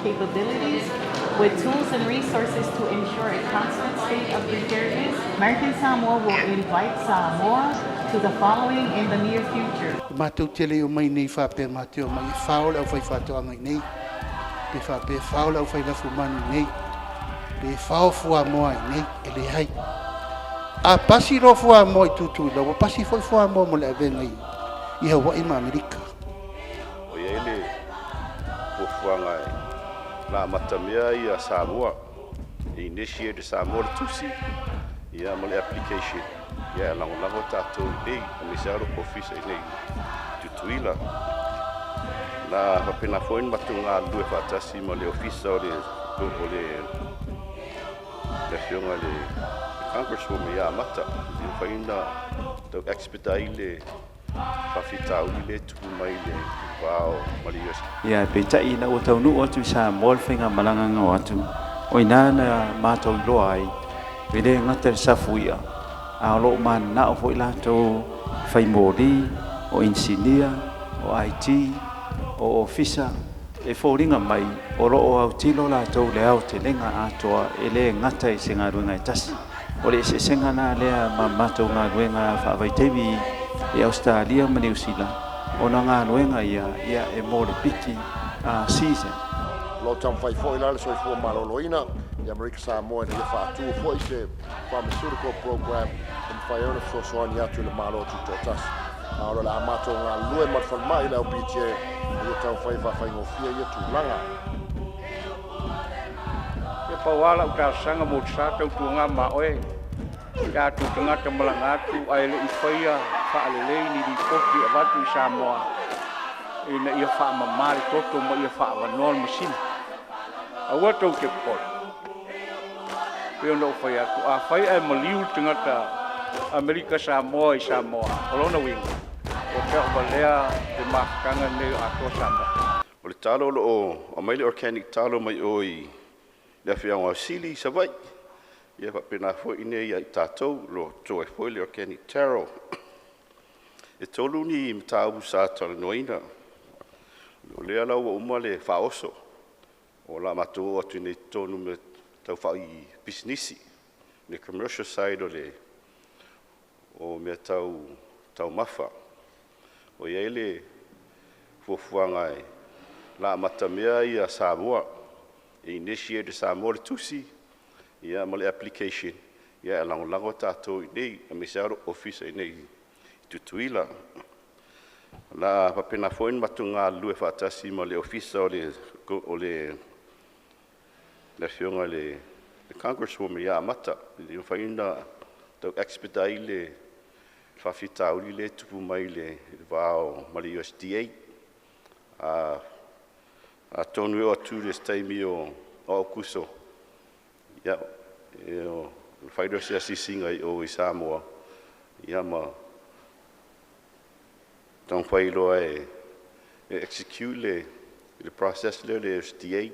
capabilities with tools and resources to ensure a constant state of preparedness. American Samoa will invite Samoa to the following in the near future. Matou te le o mai nei faapea matou te omai e fao le aufaifaatoaga i nei, pe faapea e fao le aufailafumanu i nei, pe fao fuamoa i nei, e leai. A pasi loa fuamoa i Tutuila, ua pasi foi fuamoa mo le avega i Hawaii ma Amerika. O i ai le fuafuaga e la amatamea ia Samoa, e initiate e Samoa le tusi ia ma le application ia e lagolago tatou i inei aemaise lava lou ofisa i inei i Tutuila. Na faapena foi ona matou galulue faatasi ma le ofisa o le afioga i le Congresswoman ia Amata, e mafai ona tau expedite le faafitauli lea e tupu mai i le va o ma le US. Ia peitai ina ua taunuu atu i Samoa le faigamalaga na o atu, o i ina na matou iloa ai, e le gata i le safu i'a, a o lo o mananao foi latou fai moli, o inisinia, o IT, o ofisa. E foliga mai o lo o autilo latou i le aotelega atoa, e le gata i se galuega e tasi. O le eseesega la lea ma matou galuega faavaitaimi i Ausetalia ma Niu Sila, ona o galuega ia e mo le piki season. O lo o taumafai foi la le Soifua Maloloina i Amerika Samoa ina ia faatu foi se pharmaceutical program e mafai ai ona fesoasoani atu i le Malo Tutoatasi. A o le a matou galulue ma le falemai le LPGA ina ia taumafai e faafaigofie ia tulaga. Ia pau lava lau talosaga mo le sa tautuaga ma oe pe a tou tagata malaga atu ae le i faia faalelei ni lipoti e avatu i Samoa ina ia faamama le toto ma ia faaavanoa le masini. Aua tou te popole. Pei ona ou fai atu, afai ae maliu le tagata Amerika Samoa i Samoa, o lona uiga, ua tauvalea le mafutaga lenei o Atoa Samoa. O le talo o lo o aumai le organic talo mai o i le afioaga o Sili i Savaii, ia faapena foi i inei ia i tatou o lo o toto ai foi le organic taro. E 3 ni mataupu sa talanoaina, o lea la ua uma le faaoso, o le a matou oo atu i inei i totonu i mea tau fai pisinisi, le commercial side o mea tau taumafa. Ua i ai le fuafuaga o le a amatamea ia Samoa, e initiate e Samoa le tusi ma le application e lagolago tatou i inei aemaise lava lou ofisa i inei i Tutuila. O le a faapena foi ona matou galulue faatasi ma le ofisa o le Afioga i le Congresswoman ia Amata, ina ia mafai ona tau expedite le faafitauli lea e tupu mai i le va ma le USDA. Atonu e oo atu i se taimi o Aokuso, ona fai lea o se asiasiga i o i Samoa ma taumafai loa e execute le process lea i le SDA.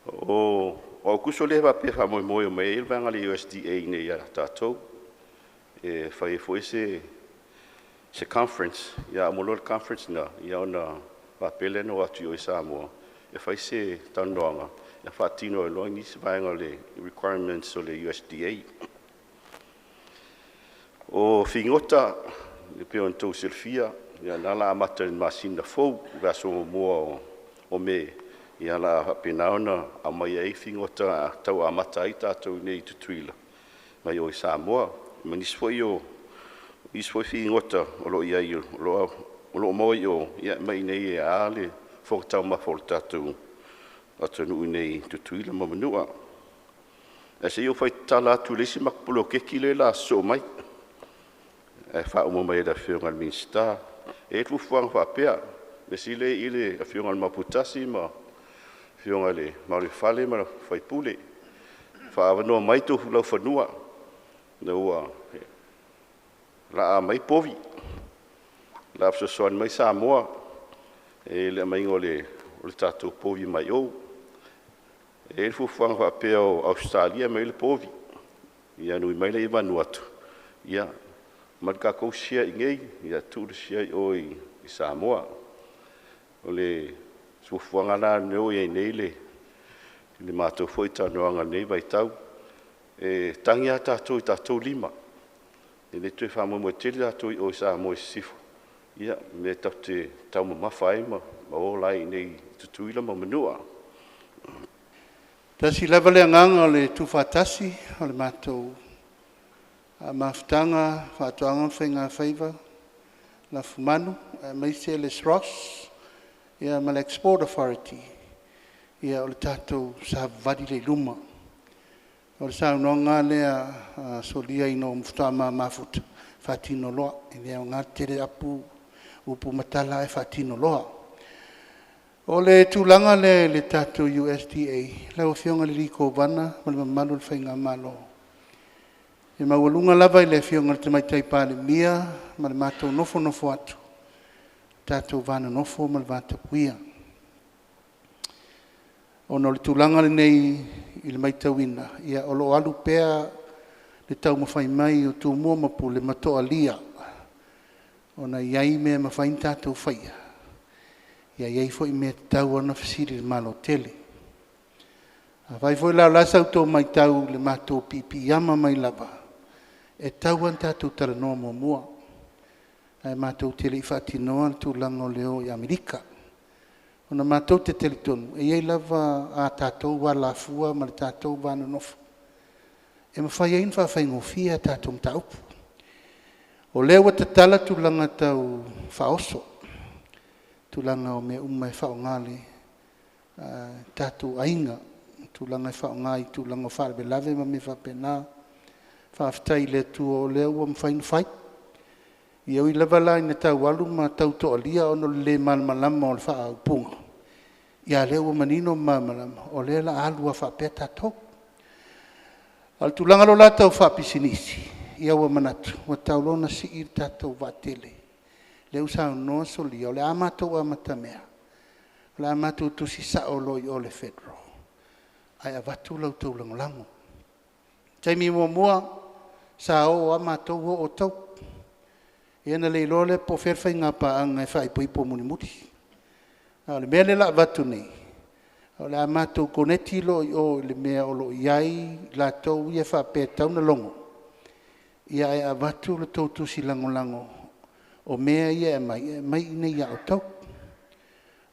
O Aokuso lea e faapea e faamoemoe e omai ai le vaega a le USDA iinei ia tatou, e fai ai foi se conference, a uma loa le conference lena, ona faapea lea ona o atu i o i Samoa e fai se talanoaga e faatino ai loa nisi vaega o le requirements o le USDA. O figota e pei ona outou silafia, ia o lena o le a amata i le masina fou i le vaiaso muamua o Me, o le a faapena ona aumai ai figota e tau amata ai tatou i inei i Tutuila mai o i Samoa, ma nisi foi figota o lo o i ai o lo o maua i o, e aumai i inei e a le fofoga taumafa o le tatou atunuu i inei i Tutuila ma Manua. Ae se i ou fai tatala atu i le isi matou poloketi lea o le a sosoo mai ae faauma mai e le Afioga i le Minisita. E i ai le fuafuaga faapea, measili o lea e i i le Afioga ia le Maoputasi ma le Afioga ia Maluelefale ma le Faipule, faaavanoa mai outou laufanua ina ua o le a aumai povi, o le a fesoasoani mai Samoa i le aumaiga o le tatou povi mai o. E i ai le fuafuaga faapea o Ausetalia e aumai ai le povi, ia ona ui mai lea i Vanuatu, aumai le tatou share i inei, tuu le share i o i Samoa. O le fuafuaga la lea ua i ai nei le matou foi talanoaga i lenei vaitau, e tagi lava tatou i tatou lima, e le toe faamoemoe tele tatou i o i Samoa i Sisifo i mea tatou te taumamafa ai ma ola ai i inei i Tutuila ma Manua. Tasi lava le agaga o le tuufaatasi o le matou mafutaga Faatoaga ma Faigafaiva, Lafumanu aemaise le SROS ma le Export Authority, o le tatou savavali lea i luma. O le saunoaga a lea a solia ina ua faatoa ma mafuta, faatino loa. E le aoga le tele upu ma tala ae faatino loa. O le tulaga lea i le tatou USDA lau Afioga i le Kovana ma le mamalu o le Faigamalo, e maualuga lava i le Afioga i le Tamaitai Palemia ma le matou nofonofo atu, tatou va nonofo ma le va tapuia. Ona o le tulaga lenei i le maitauina o lo o alu pea le taumafai mai o Tumua ma Pule ma Toalia, ona e i ai mea e mafai ona tatou faia, e i ai foi mea e tatau ona fesili i le Malo tele. Afai foi la o le a sa outou maitau i le matou piipiiama mai lava, e tatau lava ona tatou talanoa muamua ae matou te le i faatinoa le tulaga o le o i Amerika. Ona matou te talitonu e i ai lava a tatou alafua ma le tatou va nonofo e mafai ai ona faafaigofie a tatou mataupu. O lea ua tatala tulaga tau faaoso, tulaga o mea uma e faaaoga e tatou aiga, tulaga e faaaoga i tulaga o faalavelave ma mea faapena. Faafetai i le Atua o lea ua mafai ona fai. E ui lava la ina tau alu ma tau toalia ona o le le malamalama o le faaupuga, a o lea ua manino ma malamalama o lea o le a alu lava faapea tatou. A o le tulaga loa la tau faapisinisi, ia ua manatu ua tatau loa ona sii le tatou vaa tele. Lea ua saunoa Solia o le a matou amatamea, o le a matou tusi sao loa i o i le Federal ae avatu la outou lagolago. O le taimi muamua sa o a matou o outou, ia ona le iloa lea po o fea le faigapaaga e faaipoipo mulimuli. A o le mea lea o le a avatu nei, o le a matou koneti loa i o i le mea o lo o i ai latou ia e faapea e tatau ona logo, ae avatu le tou tusi lagolago o mea ia e aumai, e aumai i inei ia outou.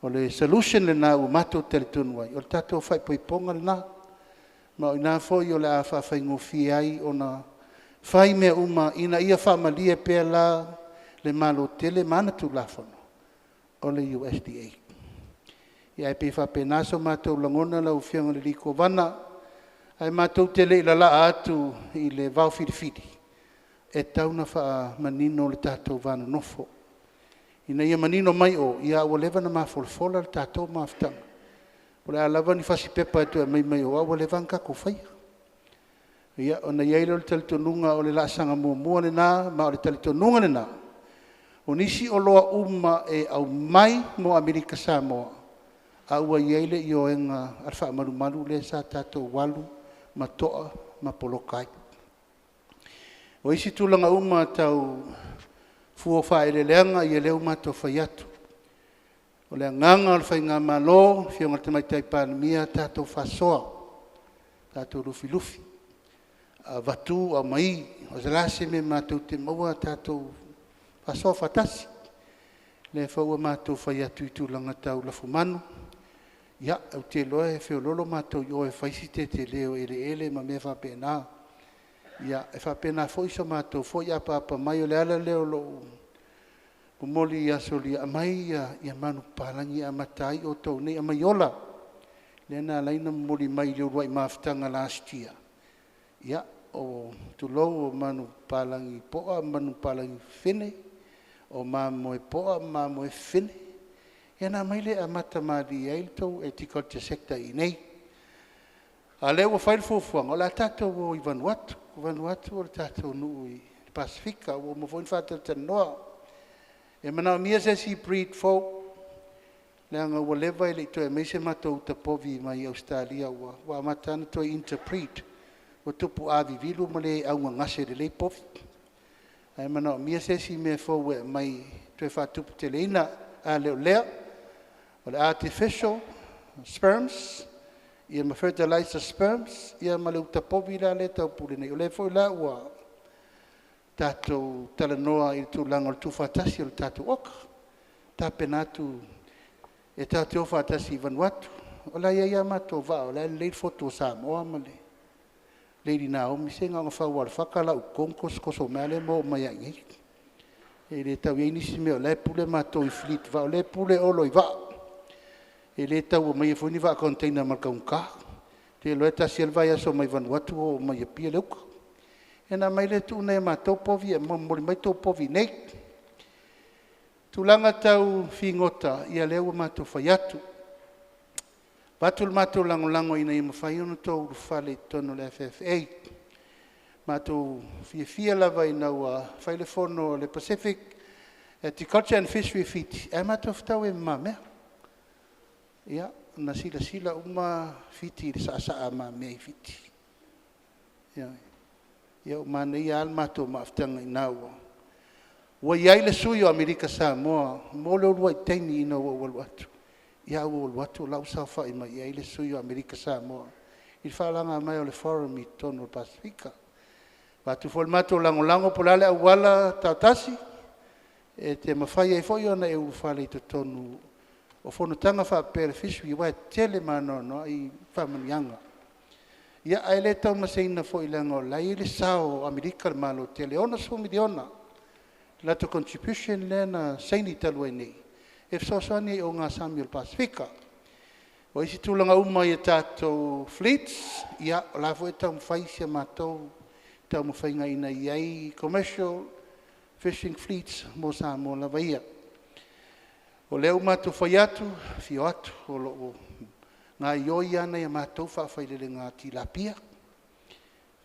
O le solution lena ua matou talitonu ai, o le tatou faaipoipoga lena. Ma o i ina foi o le a faafaigofie ai ona fai mea uma ina ia faamalie pea la le Malo tele ma ana Tulafono o le USDA. Ia ae pei e faapena so matou lagona lau Afioga i le Kovana, ae matou te le i lalaa atu i le vaofilifili, e tatau ona faamanino le tatou va nonofo ina ia manino mai o, a ua leva ona ma folafola le tatou mafutaga. Po o le a lava ni fasipepa e toe aumai mai o a ua leva ona tatou faia. Ia ona i ai lea o le talitonuga o le laasaga muamua lena, ma o le talitonuga lena, o nisi oloa uma e aumai mo Amerika Samoa a ua i ai le ioega a le faamalumalu lea sa tatou alu ma to'a ma poloka ai. O isi tulaga uma tau fua o faaeleeleaga, ia lea ua matou fai atu, o le agaga o le faigamalo, le Afioga i le Tamaitai Palemia, tatou faasoa, tatou lufilufi, avatu aumai, o le a se mea matou te maua, tatou faasoa faatasi. Lea foi ua matou fai atu i tulaga tau lafumanu, ia ou te iloa e feoloolo matou i o e fai si tetele o eleele ma mea faapena. E faapena foi so matou foi apaapa mai. O le ala lea o lou momoli ia solia, aumai manupapalagi e amata ai outou nei, aumai ola. Lea na ala ai ona momoli mai i le uluai mafutaga last year, ia, tulou, o manupapalagi poa ma manupapalagi fafine, o mamoe poa ma mamoe fafine, ia ona aumai lea e amata malie ai le tou agriculture sector i inei. A o lea ua fai le fuafuaga, o le a tatou o i Vanuatu. O Vanuatu o le tatou nuu i le Pasefika ua uma foi ona faatalatalanoa. E manaomia se isi breed fou leaga ua leva e le i toe aumaia se matou uta povi mai Ausetalia ua amata lava ona toe interbreed, ua tupu avivilu ma le augagase lelei povi. Ae manaomia se isi mea fou e aumai e toe faatuputeleina. A le o lea, O le artificial sperms ia ma fertilizer sperms ia ma le uta povi la lea e taupule nei. O lea foi la ua tatou talanoa i le tulaga o le tuufaatasi o le tatou OCCA, tapena atu e tatou te o faatasi i Vanuatu. O la e i ai a matou vaa o la e lelei le foto a Samoa ma le Lady Naomi, se na ona fau lava o le faka lau i totonu tosotoso mai lava lea ma oo mai lava i inei. E le tau i ai nisi mea o la e pule matou i fleet vaa, o lea e pule Olo i vaa. E le tau aumaia foi ni vaa container ma le taugata. Ou te iloa e tasi lava le vaiaso mai Vanuatu oo mai Apia le uta. Ia ona aumai lea tuu nai a matou povi ae momoli mai tou povi i inei. Tulaga tau figota, ia lea ua matou fai atu, avatu le matou lagolago ina ia mafai ona outou ulufale i totonu o le FFA. Matou te fiafia lava ina ua fai le fono a le Pacific Agriculture and Fisheries i Fiti ae matou fetau ai ma le mamea. Ia, na silasila uma Fiti i le saasaa mamea i Fiti. Ioe. Ia ua manaia lava le matou mafutaga i ina ua i ai le sui o Amerika Samoa mo le uluai taimi ina ua ou alu atu, ae ua ou alu atu o la e ua saofai mai i ai le sui o Amerika Samoa i le faalaga mai o le Forum i totonu o le Pasefika. Avatu foi le matou lagolago po o le a le auala taotasi e te mafai ai foi ona e ulufale i totonu o fonotaga faapea le Fishery aua e tele ma anoanoai faamanuiaga. Ia ae le taumaseina foi leaga o la e i ai le sao o Amerika le Malo tele, e $60 miliona le latou contribution lea na saini talu ai nei e fesoasoani i le ogasami o le Pasefika. O isi tulaga uma i a tatou fleets, ia o la e foi e taumafai si a matou taumafaiga ina ia i ai commercial fishing fleets mo Samoa lava ia. O lea ua matou fai atu, afio atu, o lo o gaoioi lava nai a matou faafailelega tilapia,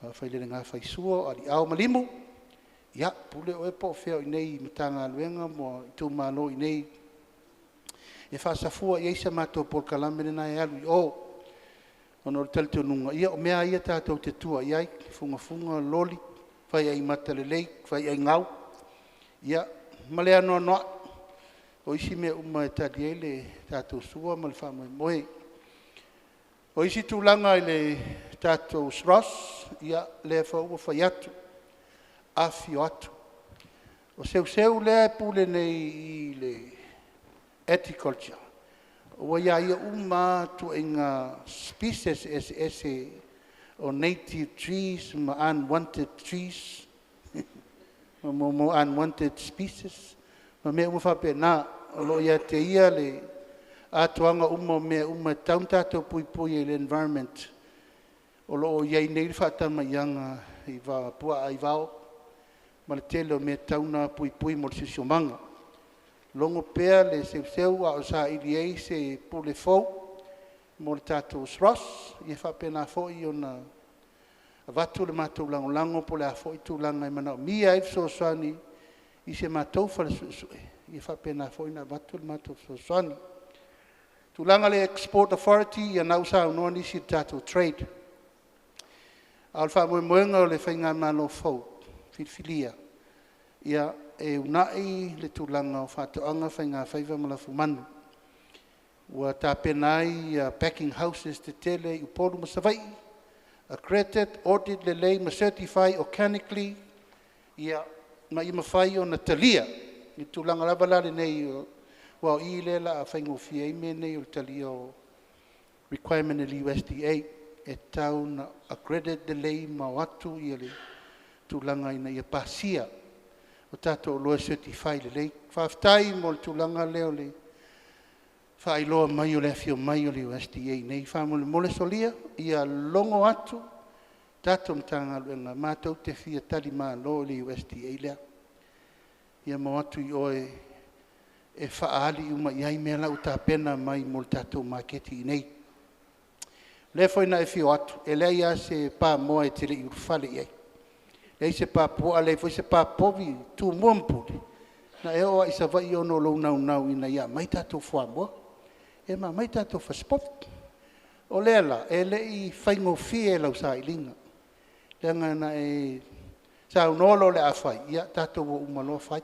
faafailelega faisua, o aliao ma limu. Ia, pule oe po o fea o i inei i Matagaluega ma itumalo i inei e faasafua i ai se matou polokalame lena e alu i o, ona o le talitonuga, o mea lava ia tatou te tua i ai, fugafuga, loli, faiai mata lelei, faiai gau, ia ma le anoanoai o isi mea uma e tali ai le tatou sua ma le faamoemoe. O isi tulaga i le tatou SROS, ia lea foi ua fai atu, afifio atu. O Seuseu lea e pule nei i le Agriculture, ua ia ia uma lava ituaiga species eseese o native trees ma unwanted trees ma unwanted species ma mea uma faapena. O lo o ia te ia le atoaga uma o mea uma e tatau ona tatou puipui i le environment o lo o i ai nei le faatamaiaga i puaa aivao ma le tele o mea e tatau ona puipui mo le siosiomaga. Logo pea le Seuseu a o saili ai se Pule fou mo le tatou SROS, ia faapena foi ona avatu le matou lagolago po o le a foi tulaga e manaomia ai le fesoasoani i si a matou fale suesue, ia faapena foi ona avatu le matou fesoasoani. O le tulaga i le Export Authority, ia lena ua saunoa nisi i le tatou trade. A o le faamoemoega o le faigamalo fou filifilia, ia e uunai le tulaga o faatoaga, faigafaiva ma lafumanu. Ua tapena ai packing houses tetele i Upolu ma Savaii, accredited, audit lelei ma certify organically ma ia mafai ona talia i le tulaga lava la lenei, aua o i lea o le a faigofie ai mea nei o le talia o requirement a le USDA e tatau ona accredit lelei ma o atu le tulaga ina ia pasia o tatou oloa e certify lelei. Faafetai mo le tulaga lea o le faailoa mai o le afio mai o le USDA i inei. Faamolemole solia ia logo atu le tatou Matagaluega matou te fia talimalo i le USDA lea, ia ma o atu i o e faaali uma i ai mea la ua tapena mai mo le tatou maketi i inei. O lea foi na e afio atu, e leai lava se pamoa e te le i ulufale i ai, leai se pa puaa leai foi se pa povi, Tumua ma Pule, na e oo lava i Savaii ona o lou naunau ina ia aumai tatou fuamoa ma aumai tatou fasipovi. O lea la, e le i faigofie lau sailiga, leaga na e saunoa loa o le a fai, ia tatou o uma loa fai.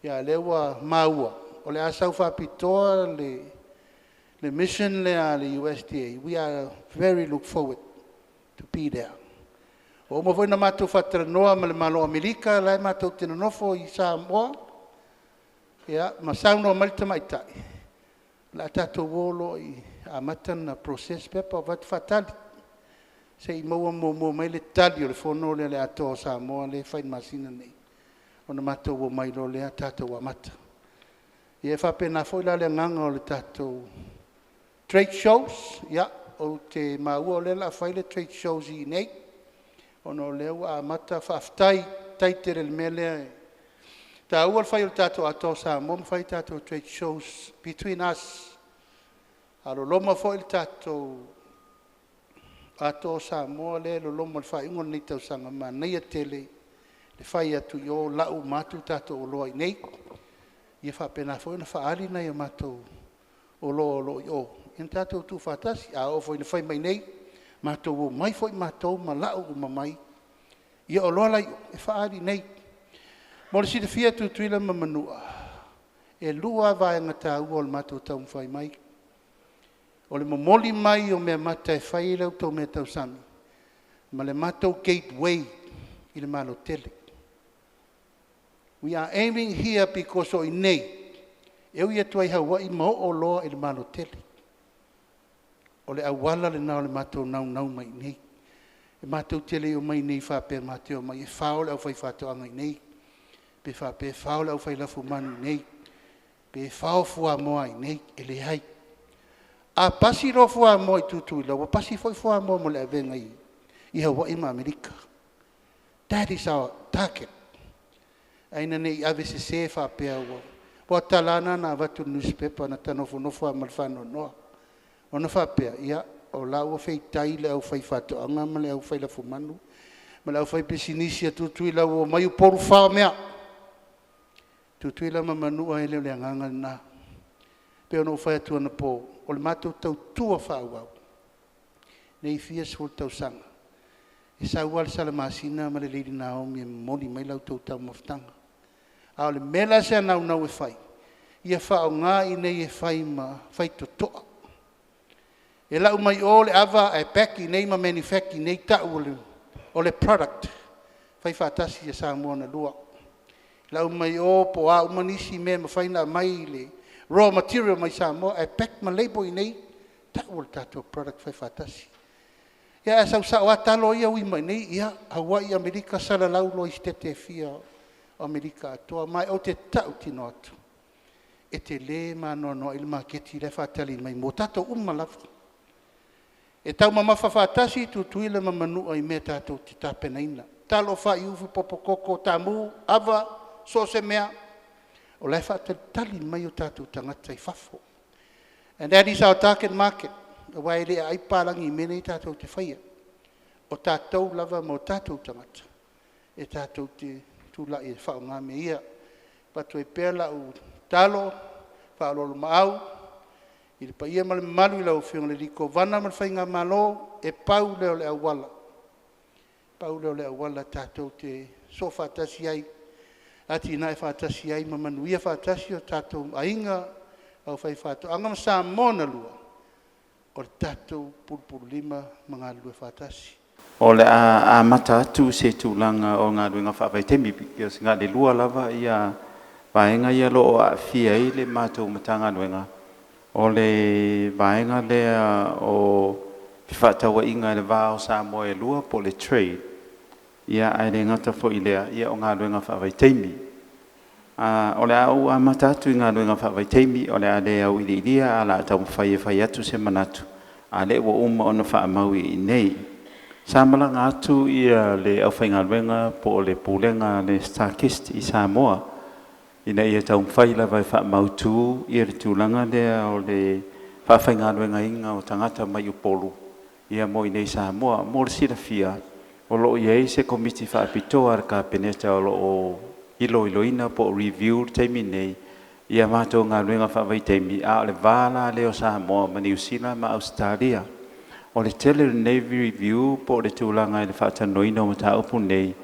A o lea ua maua o le a sau faapitoa le Le mission lea a le USDA, we are very look forward to be there. Ua uma foi ona matou faatalanoa ma le Malo o Amerika la e matou te nonofo i Samoa, ia ma saunoa mai le tamaitai, o le a tatou o loa e amata ona process pepa, ou fai atu, faatali se i maua muamua mai le tali o le fono lea a le Atoa o Samoa lea e fai i le masina nei ona matou omai loa lea tatou amata. Ia e faapena foi la le agaga o le tatou trade shows. Ia, ou te maua o lea o le a fai le trade shows iinei ona o lea ua amata. Faafetai tele i le mea lea, e taua le fai o le tatou Atoa o Samoa ma fai tatou trade shows between us. A loloma foi le tatou Atoa o Samoa lea e loloma i le faaiuga o lenei tausaga, manaia tele le fai atu i o lau uma atu tatou oloa i inei, ia faapena foi ona faaali nai a matou oloa o lo o i o ia ma tatou tuufaatasi. A oo foi ina fai mai i inei, matou omai foi matou ma lau uma mai oloa la e i o e faaali i inei. Mo le silafia e Tutuila ma Manua, e lua lava vaega taua o le matou taumafai mai. O le momoli mai o meamata e fai ai la outou meatausami ma le matou gateway i le Malo tele. We are aiming here because o i inei e ui atu ai i Hawaii ma oo loa i le Malo tele. O le auala lena o le matou naunau mai i inei. E matou te le omai i inei faapea matou te omai e fao le aufaifaatoaga i inei, pe faapea e fao le aufai lafumanu i inei, pe fao fuamoa i inei. E leai. A pasi loa fuamoa i Tutuila, ua pasi foi fuamoa mo le avega i Hawaii ma Amerika. That is our target. Ae ina ne i avesese faapea aua o tala lava na na avatu i le nusipepa na ta nofonofo lava ma le faanoanoa. Ona faapea, ia o la e ua feitai le aufaifaatoaga ma le aufai lafumanu ma le aufaipisinisi a Tutuila ua omai Upolu fao mea. Tutuila ma Manua, e le o le agaga lena. E pei ona ou fai atu anapo, o le matou tautua faaauau nei fia sefulu tausaga, e sau lava le Salamasina ma le Lady Naomi e momoli mai la outou taumafataga. A o le mea la sa naunau e fai, ia faaaoga i inei e fai ma faitotoa. E lau mai o le ava ae pack i inei ma manufacture i inei tau o le product faifaatasi a Samoa na lua. Lau mai o po o a uma nisi mea e mafai ona aumai le raw material mai Samoa ae pack ma label i inei tau o le tatou product faifaatasi. Ia ae sau sao lava talo ia ui mai i inei, Hawaii, Amerika, salalau loa i Setete e fia o Amerika atoa. Ma ou te tautino atu, e tele ma anoanoai le maketi la e faatali mai mo tatou uma lava. E taumamafa faatasi Tutuila ma Manua i mea tatou te tapenaina, talo, fai, ufi, popo koko, taamu, ava, so o se mea, o la e faatalitali mai o tatou tagata i fafo. And that is our target market, aua e le aai papalagi i mea nei tatou te faia. O tatou lava ma o tatou tagata e tatou te tulai e faaaoga mea ia. E avatu ai pea lau tatalo faaoloolomaau i le paia ma le mamalu i lau Afioga i le Kovana ma le Faigamalo, e pau lea o le auala, pau lea o le auala tatou te soofaatasi ai, atinae faatasi ai ma manuia faatasi o tatou aiga, aufaifaatoaga ma Samoa na lua, o le tatou pulupululima ma galulue faatasi. O le a amata atu se tulaga o galuega faavaitaimi because na o le lua lava ia vaega ia o lo o aafia ai le matou Matagaluega. O le vaega lea o fefaatauaiga i le va o Samoa e lua po o le trade, ia ae le gata foi i lea, ia o galuega faavaitaimi. O le a ou amata atu i galuega faavaitaimi, o le a le auiliilia ae o le a taumafai e fai atu se manatu a o lea ua uma ona faamau i inei. Sa malaga atu le aufaigaluega po o le Pulega a le StarKist i Samoa ina ia taumafai lava e faamautu le tulaga lea o le faafaigaluegaina o tagata mai Upolu mo i inei i Samoa. Mo le silafia, o lo o i ai se Komiti Faapitoa a le Kapeneta o lo o iloiloina po o review i le taimi nei ia matou galuega faavaitaimi, a o le va la lea o Samoa ma Niu Sila ma Ausetalia. O le tele o lenei review po o le tulaga i le faatalanoaina o mataupu nei,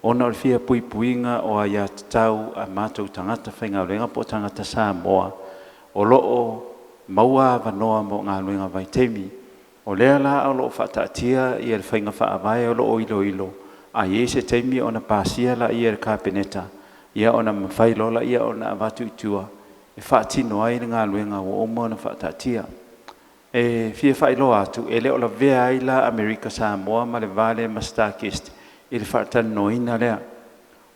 ona o le fia puipuiga o aiatatau a matou tagata faigaluega po o tagata Samoa o lo o maua avanoa mo galuega vaitaimi. O lea la o loo faataatia ia le faiga faavae o loo iloilo, a i ai se taimi ona pasia lea e le Kapeneta, ia ona mafai loa lea ona avatu i tua e faatino ai le galuega ua uma ona faataatia. E fia faailoa atu, e le o lavea ai la Amerika Samoa ma le va lea ma StarKist i le faatalanoaina lea,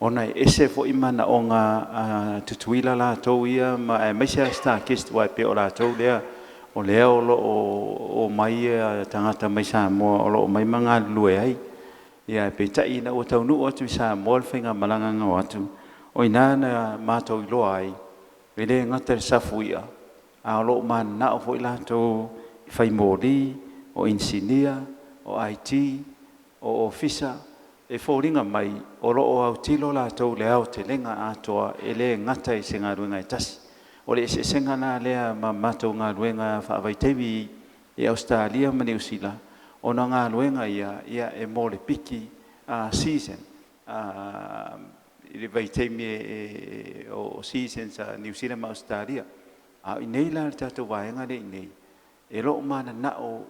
ona e ese foi manaoga a Tutuila latou ia ma aemaise lava StarKist aua e pei o latou lea o lea o lo o omai tagata mai Samoa o lo o omai ma galulue ai. Ae peitai ina ua taunuu atu i Samoa le faigamalaga na o atu, o i ina na matou iloa ai e le gata i le safu i'a, a o lo o mananao foi latou e fai moli, o inisinia, o IT, o Ofisa. E foliga mai o lo o autilo latou i le aotelega atoa e le gata i se galuega e tasi. O le eseesega la lea ma matou galuega faavaitaimi i Ausetalia ma Niu Sila, ona o galuega ia e mo le piki season i le vaitaimi o seasons a Niu Sila ma Ausetalia. A o i inei la i le tatou vaega lea i inei, e le o mananao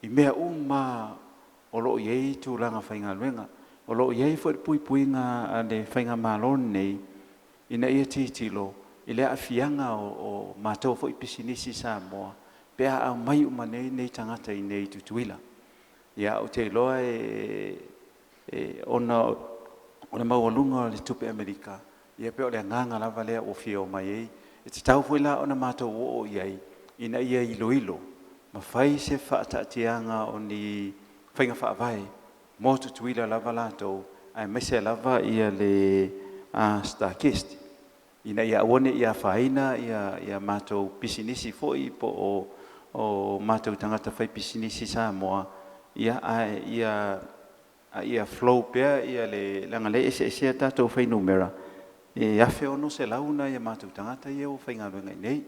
i mea uma lava o lo o i ai tulaga faigaluega. O lo o i ai foi le puipuiga a le Faigamalo lenei ina ia tilotilo i le aafiaga o matou foi pisinisi i Samoa pe a aumai uma nei tagata i inei i Tutuila. Ia, ou te iloa ona o le maualuga o le tupe Amerika, ia pei o le agaga lava lea ua fia omai ai. E tatau foi la ona matou oo i ai ina ia iloilo ma fai se faataatiaga o ni faiga faavae mo Tutuila lava latou aemaise lava le StarKist, ina ia aua ne i afaina matou pisinisi foi po o matou tagata faipisinisi Samoa, a ia flow pea le… leaga o lea e eseese a tatou fuainumera, e 1,600 nai o matou tagata ia ua faigaluega i inei.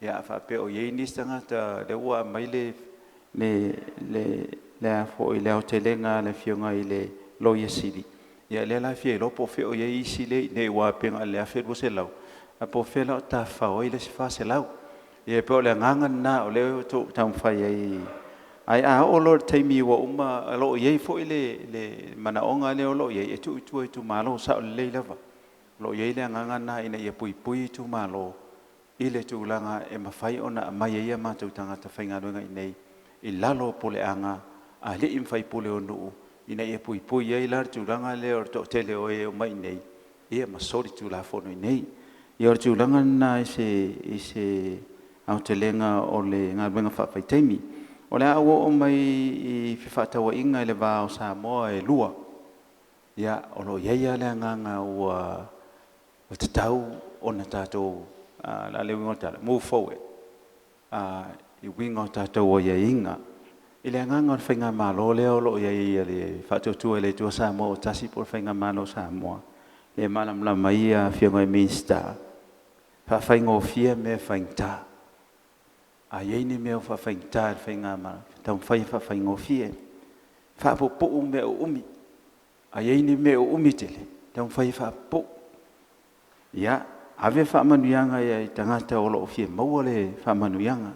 Ia a faapea o i ai nisi tagata lea ua aumai le aotelega a le Afioga i le Loia Sili, ia lea la e fia iloa po o fea o i ai isi lea e i inei aua pei na o le 1,200, ae po o fea la o tafafao ai le isi 400. Ia pei o le agaga lena o lea ua ou taumafai ai, ae a oo loa i le taimi ua uma, o lo o i ai foi le manaoga lea o lo o i ai e tuu i tua i itumalo, e sao lelei lava. O lo o i ai le agaga lena ina ia puipui itumalo i le tulaga e mafai ona aumai ai o matou tagata faigaluega i inei i lalo o puleaga a alii ma faipule o nuu ina ia puipui ai la le tulaga lea o le toatele o e e omai i inei ma solitulafono i inei. Ia o le tulaga lena i se aotelega o le galuega faavaitaimi. O le a ou oo mai i fefaatauaiga i le va o Samoa e lua. Ia, o lo o i ai lava le agaga ua tatau ona tatou, o le a le uiga o le tala? Move forward i uiga o tatou aiaiga. I le agaga o le Faigamalo lea o lo o i ai o le Faatuatua i le Atua Samoa ua Tasi po o le Faigamalo a Samoa, lea e malamalama ai Afioga i Minisita, faafaigofie mea faigata. A i ai ni mea ua faafaigata i le Faigamalo, taumafai e faafaigofie. Faapuupuu mea uumi, a i ai ni mea uumi tele, taumafai e faapupuu. Ia, ave faamanuiaga i tagata o lo o fia maua le faamanuiaga,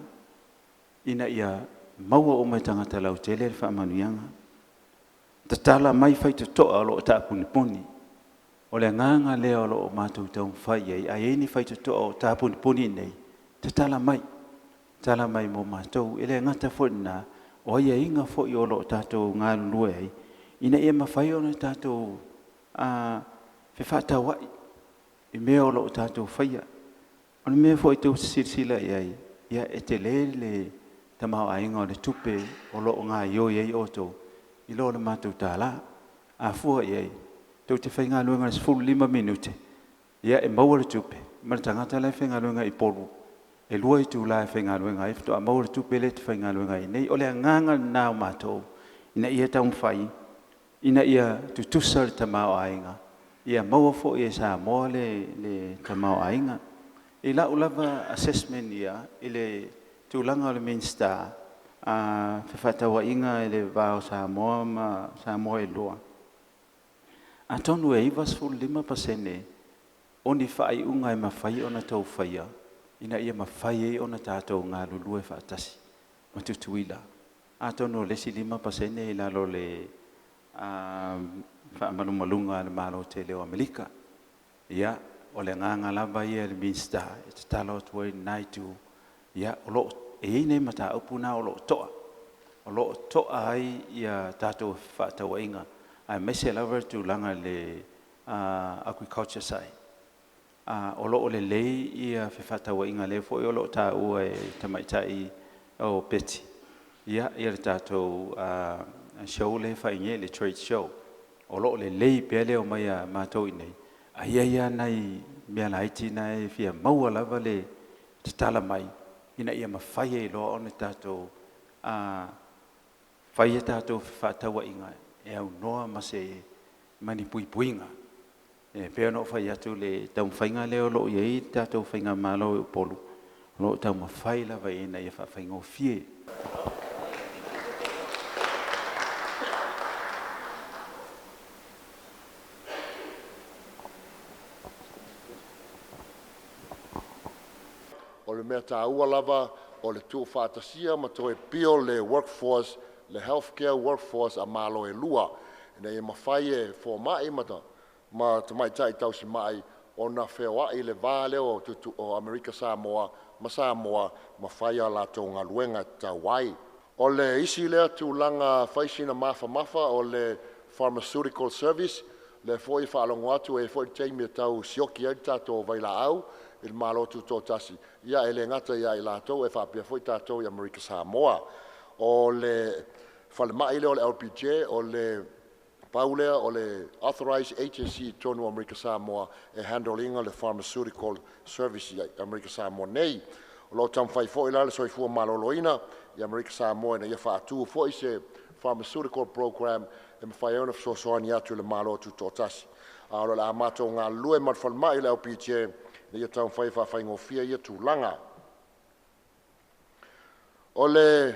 ina ia maua uma e tagata lautele le faamanuiaga. Tatala mai faitotoa o lo o taapunipuni. O le agaga lea o lo o matou taumafai i ai, a i ai ni faitotoa o tapunipuni i inei, tatala mai, tatala mai mo matou. E le gata foi i lena, o aiaiga foi o lo o tatou galulue ai, ina ia mafai ona tatou fefaatauai i mea o lo o tatou faia. O le mea foi tou te silasila i ai, e tele le tamaoaiga o le tupe o lo o gaoioi ai outou i lo le matou $1. A fua i ai, tou te faigaluega i le 15 minute e maua le tupe ma le tagata la e faigaluega i Upolu e 2 itula e faigaluega ai faatoa maua le tupe lea e te faigaluega ai nei. O le agaga lena o matou, ina ia taumafai ina ia tutusa le tamaoaiga, ia maua foi e Samoa le tamaoaiga. I lau lava assessment ia i le tulaga o le Minisita o Fefaatauaiga i le va o Samoa ma Samoa e Lua, atonu e 95% o ni faaiuga e mafai ona outou faia. ina ia mafai ai ona tatou galulue faatasi ma Tutuila. Atonu o le isi 5% i lalo o le faamalumaluga a le Malo tele o Amerika. Ia, o le agaga lava ia i le Minisita e tatalo atu ai i lena itu, ia o lo o e i ai nai mataupu na o lo o to'a, o lo o to'a ai ia tatou fefaatauaiga, aemaise lava le tulaga i le agriculture side. O lo o lelei ia fefaatauaiga, lea foi o lo o taua e le Tamaitai o Beti ia le tatou show lea e fai nei, le trade show. O lo o lelei pea le omai a matou i inei, ae i ai lava nai mea laiti na e fia maua lava le tatala mai ina ia mafai ai loa ona tatou fai a tatou fefaatauaiga e aunoa ma se ma ni puipuiga. E pei ona ou fai atu i le taumafaiga lea o lo o i ai le tatou faigamalo i Upolu, o lo o taumafai lava ina ia faafaigofie. O le mea taua lava o le tuufaatasia ma toe build le workforce, le healthcare workforce a Malo e lua, ina ia mafai e fomai ma tamaitai tausimai ona feoai i le va lea o Amerika Samoa ma Samoa ma fai a latou galuega e tatau ai. O le isi lea tulaga fai sina mafamafa o le pharmaceutical service, lea foi e faalogo atu e i ai foi le taimi e tau sioki ai le tatou vailaau i le Malo Tutoatasi, ia e le gata ia i latou ae faapea foi tatou i Amerika Samoa. O le falemai lea o le LPJ, o le pau lea o le authorized agency i totonu o Amerika Samoa e handle ina le pharmaceutical service i Amerika Samoa nei. O lo o taumafai foi la le Soifua Maloloina i Amerika Samoa ina ia faatu foi se pharmaceutical program e mafai ai ona fesoasoani atu i le Malo Tutoatasi. A o le a matou galulue ma le falemai o le LPJ ina ia taumafai e faafaigofie ia tulaga. O le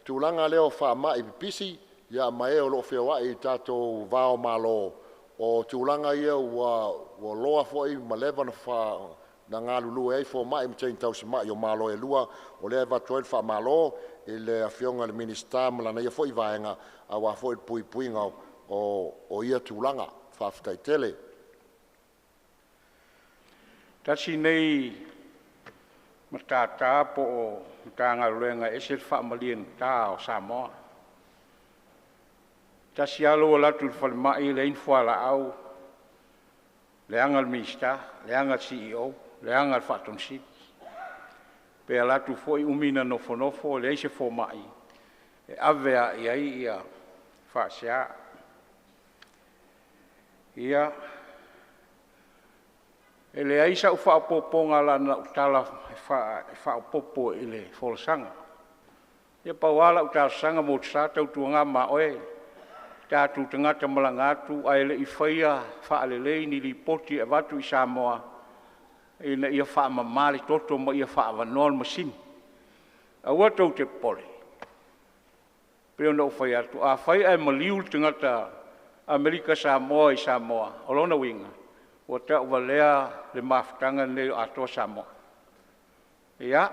tulaga lea o faamai pipisi ia ma e o lo o feoai i tatou va o Malo, o tulaga ia ua loa foi ma leva ona galulue ai fomai ma teine tausimai o Malo e lua. O lea e avatu ai le faamalo i le Afioga i le Minisita ma lana ia foi vaega aua foi le puipuiga o ia tulaga. Faafetai tele. Tasi lenei matata po o Matagaluega e ese le faamaliegata o Samoa. E tasi lava lou alu atu i le falemai e leai ni fualaau, leaga le Minisita, leaga le Ofisa Sili, leaga le Faatonusili. Pe alu atu foi umi ona nofonofo leai se fomai e ave lava i ai faasea. Ia, e leai sau faaopoopoga na ona ou tala e faaopoopo i le folasaga. Ia pau lava lau talosaga Motusa tautuana ma oe tatou tagata malaga atu ae le i faia faalelei ni lipoti e avatu i Samoa ina ia faamama le toto ma ia faaavanoa le masini. Aua tou te popole, pei ona ou fai atu, afai ae maliu le tagata Amerika Samoa i Samoa, o lona uiga ua tauvalea le mafutaga lenei o Atoa Samoa. Ia,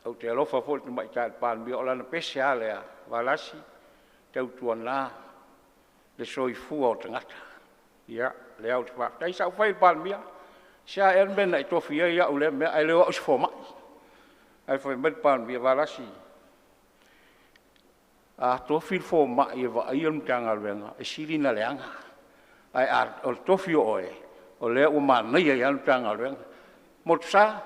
ou te alofa foi i le Tamaitai Palemia, o lana pese lava lea, Valasi tautuana le soifua o tagata. Ia, o lea ou te faafetai. Sa ou fai i le Palemia, se a ea le mea na e tofia ai au i lea mea ae le o au o se fomai. Ae fai mai le Palemia, Valasi, a tofi le fomai e vaaia le Matagaluega, e sili ona leaga, ae o le tofi o oe, o lea ua manaia ai lava le Matagaluega. Motusa,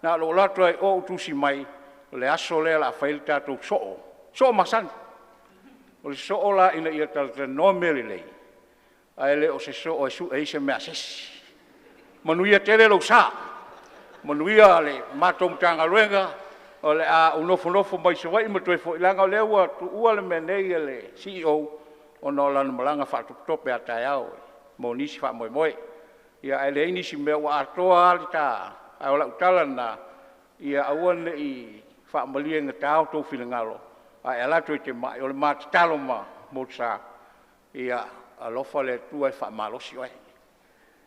na o lou alu atu lava i o ou tusi mai o le aso lea o le a fai ai le tatou soo, soo masani. O le soo la ina ia talatalanoa mea lelei, ae le o se soo e sue ai se mea a se isi. Manuia tele lou sa, manuia le matou Matagaluega, o le a ou nofonofo mai Savaii ma toe foi, leaga o lea ua tuua le mea nei e le Ofisa Sili ona o lana malaga faatopetope a taeao mo nisi faamoemoe. Ae leai nisi mea, ua atoa lava le ta… Ae o lau tala lena, ia aua ne i faamaliegata outou finagalo a e alu atu e te mai. O le ma tatalo ma Motusa, ia alofa le Atua e faamalosi oe.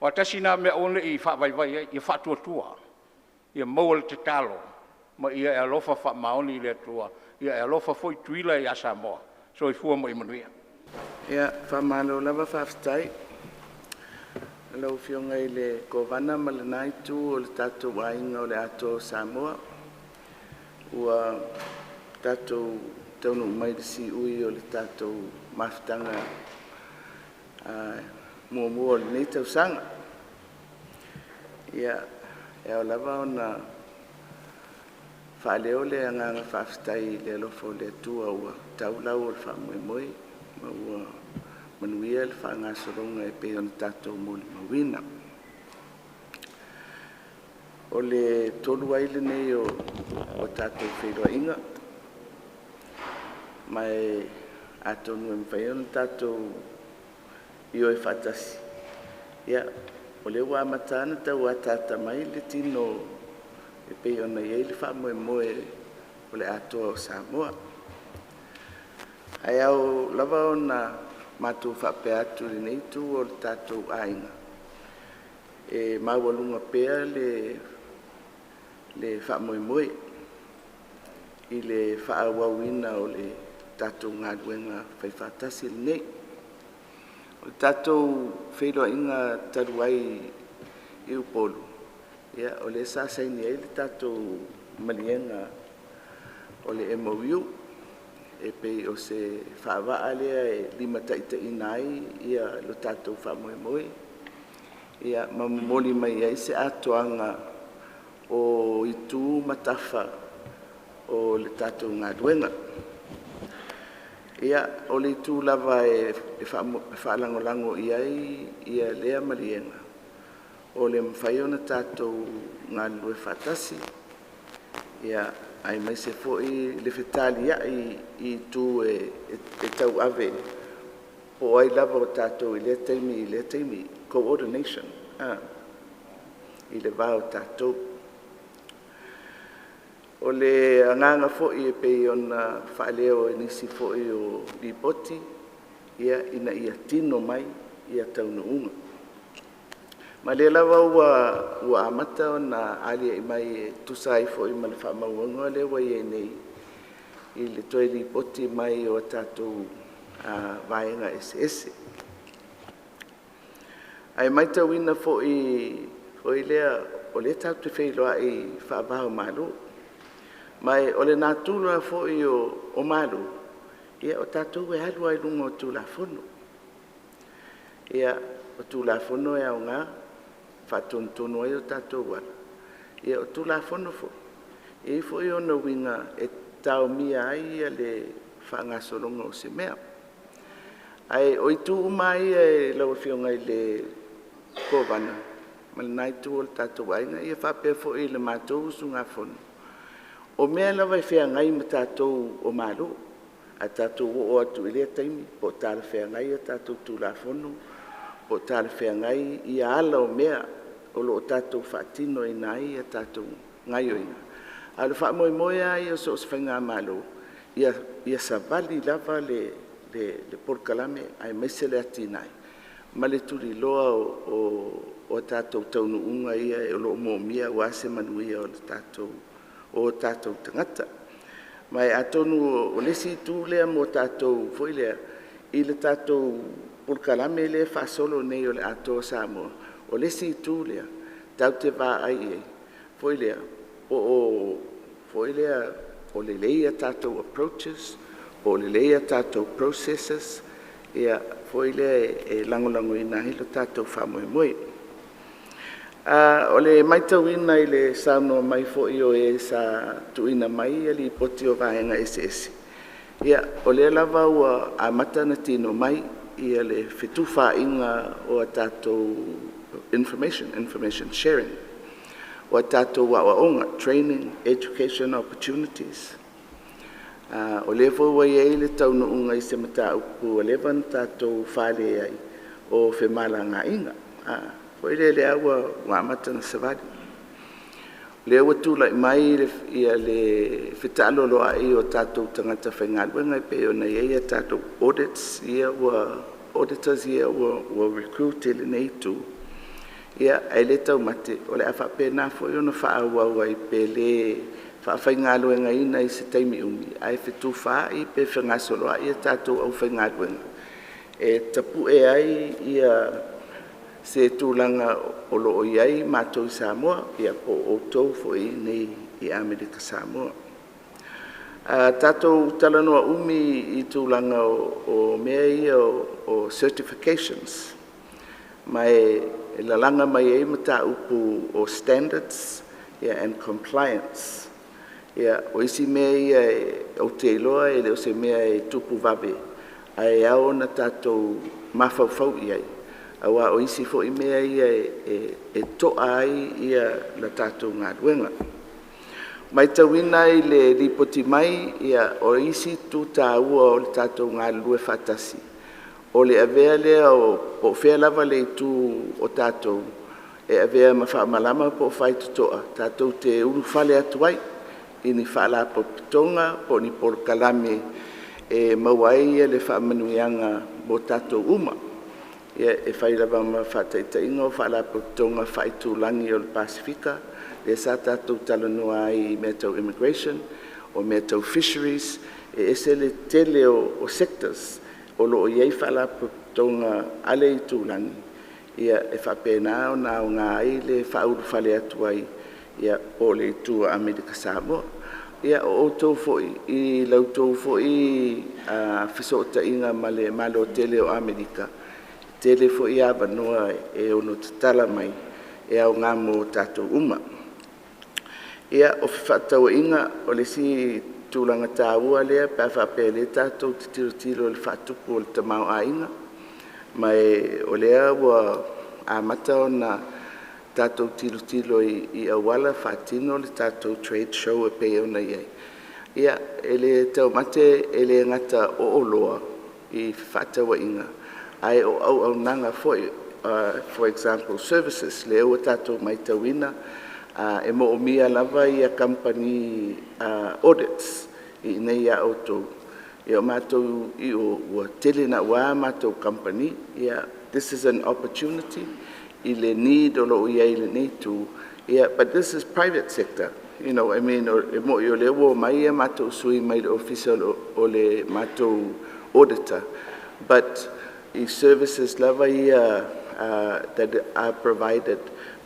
Aua tasi lena mea aua ne i faavaivai ai, ia faatuatua. Ia maua le tatalo ma ia e alofa faamaoni i le Atua. Ia e alofa foi Tutuila ia Samoa. Soifua ma ia manuia. Ia, faamalo lava faafetai i lau Afioga i le Kovana ma lena itu o le tatou Aiga o le Atoa o Samoa, ua tatou taunuu mai i le siui o le tatou mafutaga muamua o lenei tausaga. Ia, e ao lava ona faaleo le agaga faafetai i le alofa o le Atua ua tau lau o le faamoemoe ma ua manuia le faagasologa e pei ona tatou molimauina. O le tolu ai lenei o tatou feiloaiga, ma e atonu e mafai ona tatou ioe faatasi, o lea ua amata lava ona tau ataata mai le tino e pei ona i ai le faamoemoe o le Atoa o Samoa. Ae ao lava ona matou faapea atu i lenei itu o le tatou aiga, e maualuga pea le faamoemoe i le faaauauina o le tatou galuega faifaatasi lenei. O le tatou feiloaiga talu ai i Upolu, o lea sa saini ai le tatou maliega o le MOU e pei o se faavaa lea e limataitaiina ai lo tatou faamoemoe ma momoli mai ai se atoaga o itu ma tafa o le tatou galuega. Ia, o le itu lava e faalagolago i ai lea maliega, o le mafai ona tatou galulue faatasi, aemaise foi le fetaliai i itu e tauave po o ai lava o tatou i lea taimi i lea taimi, coordination i le va o tatou. O le agaga foi e pei ona faaleo i nisi foi o Lipoti, ina ia tino mai taunuuga. Ma o lea lava ua amata ona aliae mai e tusa ai foi ma le faamaumauga lea ua i ai nei i le toe lipoti mai o tatou vaega eseese. Ae matauina foi lea o lea tatou te feiloai faava o Malo, ma o le natura foi o Malo, o tatou e alu lava i luga o Tulafono. O Tulafono e aoga e faatonutonu ai o tatou ala, o Tulafono foi e i ai foi ona uiga e taomia ai le faagasologa o se mea. Ae o itu uma lava ia lau Afioga i le Kovana ma lena itu o le tatou aiga faapea foi i le matou usugafono, o mea lava e feagai ma tatou o Malo, a tatou oo atu i lea taimi po o talafeagai a tatou Tulafono po o talafeagai ala o mea o lo o tatou faatinoina ai a tatou gaoioiga. A o le faamoemoe lava ia o so o se faigamalo, ia savali lava le polokalame aemaise le atinae ma le tuliloa o tatou taunuuga ia o lo o moomia aua se manuia o tatou tagata. Ma atonu o le isi itu lea mo tatou foi lea i le tatou polokalame lea e faasolo nei o le Atoa o Samoa, o le isi itu lea tatou te vaai i ai foi lea po o lelei a tatou approaches, po o lelei a tatou processes foi lea e lagolagoina ai lo tatou faamoemoe. O le matauina i le saunoa mai foi o e sa tuuina mai Lipoti o vaega eseese, o lea lava ua amata ona tino mai le fetufaaiga o a tatou information, information sharing, o a tatou aoaoga, training, education opportunities. O lea foi ua i ai le taunuuga i se mataupu ua leva ona tatou fale ai o femalagaaiga foi lea ua amata ona savali. O lea ua tulai mai le fetaaloloai o tatou tagata faigaluega e pei ona i ai tatou auditors ia ua recruit e lenei itu. Ia, ae le taumate o le a faapena foi ona faaauau ai pe le faafaigaluegaina i se taimi umi, ae fetufaai pe fegasoloai a tatou aufaigaluega e tapue ai se tulaga o lo o i ai matou i Samoa po o outou foi i inei i Amerika Samoa. Tatou talanoa umi i tulaga o mea ia o certifications, ma e lalaga mai ai mataupu o standards and compliance. O isi mea ia ou te iloa e le o se mea e tupu vave, ae ao ona tatou mafaufau i ai, aua o isi foi mea ia e to'a ai le tatou galuega. E matauina i le lipoti mai o isi itu taua o le tatou galulue faatasi, o le avea lea po o fea lava le itu o tatou e avea ma faamalama po o faitotoa tatou te ulufale atu ai i ni faalapotopotoga po o ni polokalame e maua ai le faamanuiaga mo tatou uma. E fai lava ma faataitaiga o faalapotopotoga faaitulagi o le Pasefika lea sa tatou talanoa ai i mea tau immigration, o mea tau fisheries, e ese le tele o sectors o lo o i ai faalapotopotoga a le itulagi e faapena ona aoga ai le faaulufale atu ai po o le itu a Amerika Samoa. Ia o outou foi i la outou foi fesootaiga ma le Malo tele o Amerika, e tele foi avanoa e ono tatala mai e aoga mo tatou uma. Ia, o fefaatauaiga o le isi tulaga taua lea pe a faapea o lea tatou te tilotilo i le faatupu o le tamaoaiga, ma o lea ua amata ona tatou tilotilo i auala faatino le tatou trade show e pei ona i ai. Ia, e le taumate e le gata o oloa i fefaatauaiga, ae o auaunaga foi, for example services. Lea ua tatou matauina e moomia lava kamupani audits i inei ia outou, o matou i o ua tele naua a matou kamupani. Ia this is an opportunity i le need o lo o i ai i lenei itu, but this is private sector. I mean, e moni o lea ua omai a matou sui mai le ofisa o le matou auditor, but i services lava ia that are provided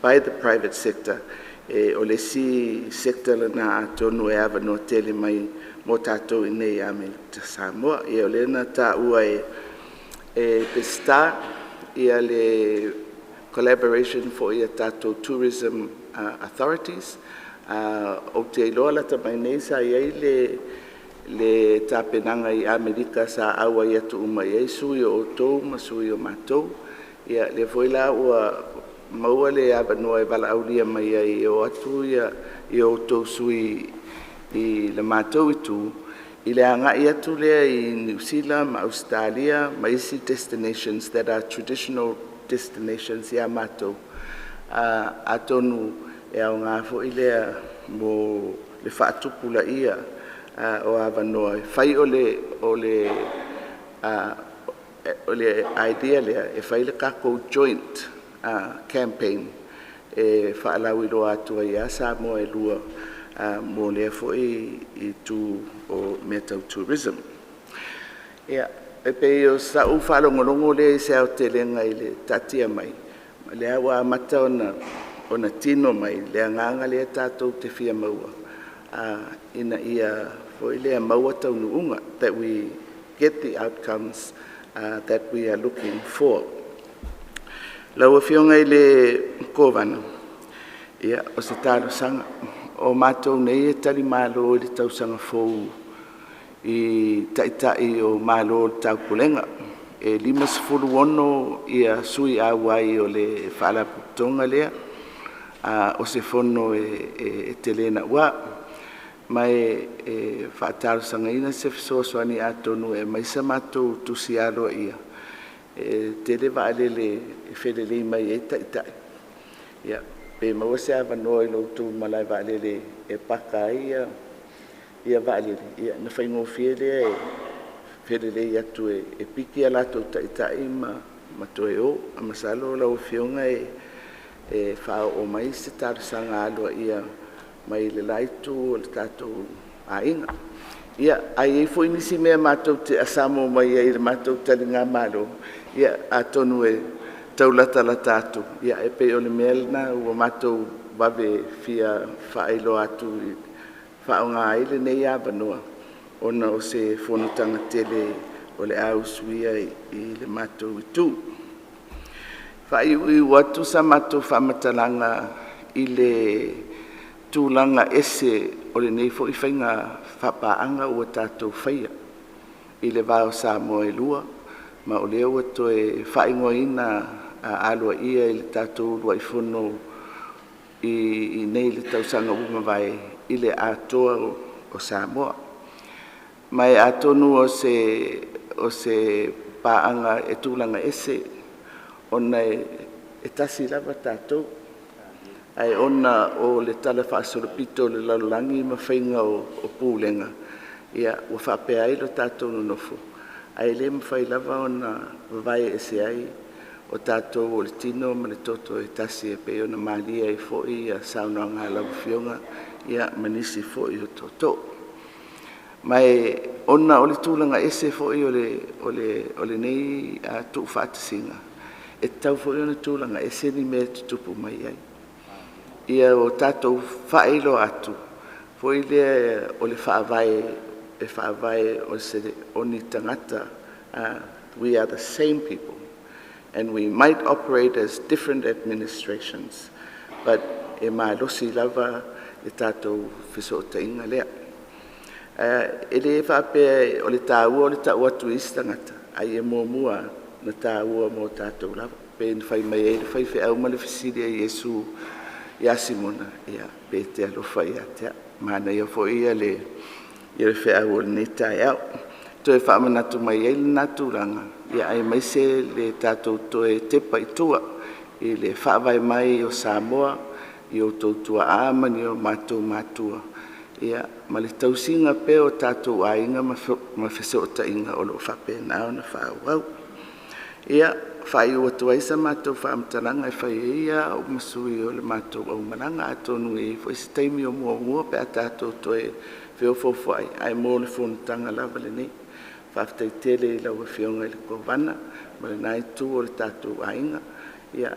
by the private sector, o le isi sector lena atonu e avanoa tele mai mo tatou i inei i Amerika Samoa. Ia o lea na taua e Peseta le collaboration foi a tatou Tourism Authorities. Ou te iloa lata mai nei sa i ai le tapenaga i Amerika sa auai atu uma i ai sui o outou ma sui o matou. Ia lea foi la ua maua le avanoa e valaaulia mai ai e o atu outou sui i le matou itu i le agai atu lea i Niu Sila ma Ausetalia ma isi destinations that are traditional destinations ia matou, atonu e aoga foi lea mo le faatupulaia o avanoa e fai o le idea lea e fai le tatou joint campaign e faalauiloa atu ai lava Samoa e lua mo lea foi itu o mea tau tourism. Ia, e pei o sau faalogologo lea i se aotelega i le taatia mai, o lea ua amata ona tino mai le agaga lea tatou te fia maua ina ia foi lea maua taunuuga, that we get the outcomes that we are looking for. Lau Afioga i le Kovana, ia, o se talosaga, o matou nei e talimalo i le tausaga fou i Taitai o Malo o le Taupulega. E 56 sui auai o le Faalapotopotoga lea, o se fono e tele naua, ma e faatalosagaina se fesoasoani atonu e aumai se matou tusi aloaia, e tele vaalele e felelei mai ai Taitai, pe maua se avanoa i lo outou malaevaalele e paka ai vaalele, ona faigofie lea e felelei atu e piki a latou Taitai ma toe o. Masalo lau Afioga e e faaoo mai se talosaga aloaia mai le la itu o le tatou aiga. Ia, a i ai foi nisi mea matou te asamo mai ai i le matou taligamalo, ia atonu e tau latalata atu, ae pei o le mea lena ua matou vave fia faailoa atu e faaaoga ai lenei avanoa ona o se fonotaga tele o le a usuia i le matou itu. E faaiuiu atu sa matou faamatalaga i le tulaga ese o lenei foi faiga faapaaga ua tatou faia i le va o Samoa e lua, ma o lea ua toe faaigoaina aloaia i le tatou uluai fono i inei i le tausaga ua mavae i le Atoa o Samoa. Ma e atonu o se paaga e tulaga ese ona e tasi lava tatou, ae ona o le talafaasolopito o le lalolagi ma faiga o pulega ua faapea ai lo tatou nonofo, ae le mafai lava ona vavae ese ai o tatou o le tino ma le toto e tasi e pei ona malie ai foi saunoaga a lau Afioga ma nisi foi o tootoo. Ma ona o le tulaga ese foi o lenei tuufaatasiga, e tatau foi ona tulaga ese ni mea e tutupu mai ai, ia o tatou faailoa atu foi lea o le faavae e faavae o ni tagata, we are the same people and we might operate as different administrations, but e malosi lava le tatou fesootaiga lea. E le faapea o le taua o le tau atu i isi tagata, ae ia muamua lava ona taua mo tatou lava. E pei ona fai mai ai le faifeau ma le fesili a Iesu ia Simona, pe e te alofa ia te au. Manaia foi le feau o lenei taeao, e toe faamanatu mai ai lena tulaga, aemaise le tatou toe tepa i tua i le faavae mai o Samoa i o outou tuaa ma ni o matou matua, ma le tausiga pea o tatou aiga ma fesootaiga o lo o faapena ona faaauau. Ia, e faaiu atu ai sa matou faamatalaga e fai ai ia au ma sui o le matou aumalaga, atonu e i ai foi se taimi o muamua pe a tatou toe feofoofoai, ae mo le fonotaga lava lenei. Faafetai tele i lau Afioga i le Kovana ma lena itu o le tatou aiga,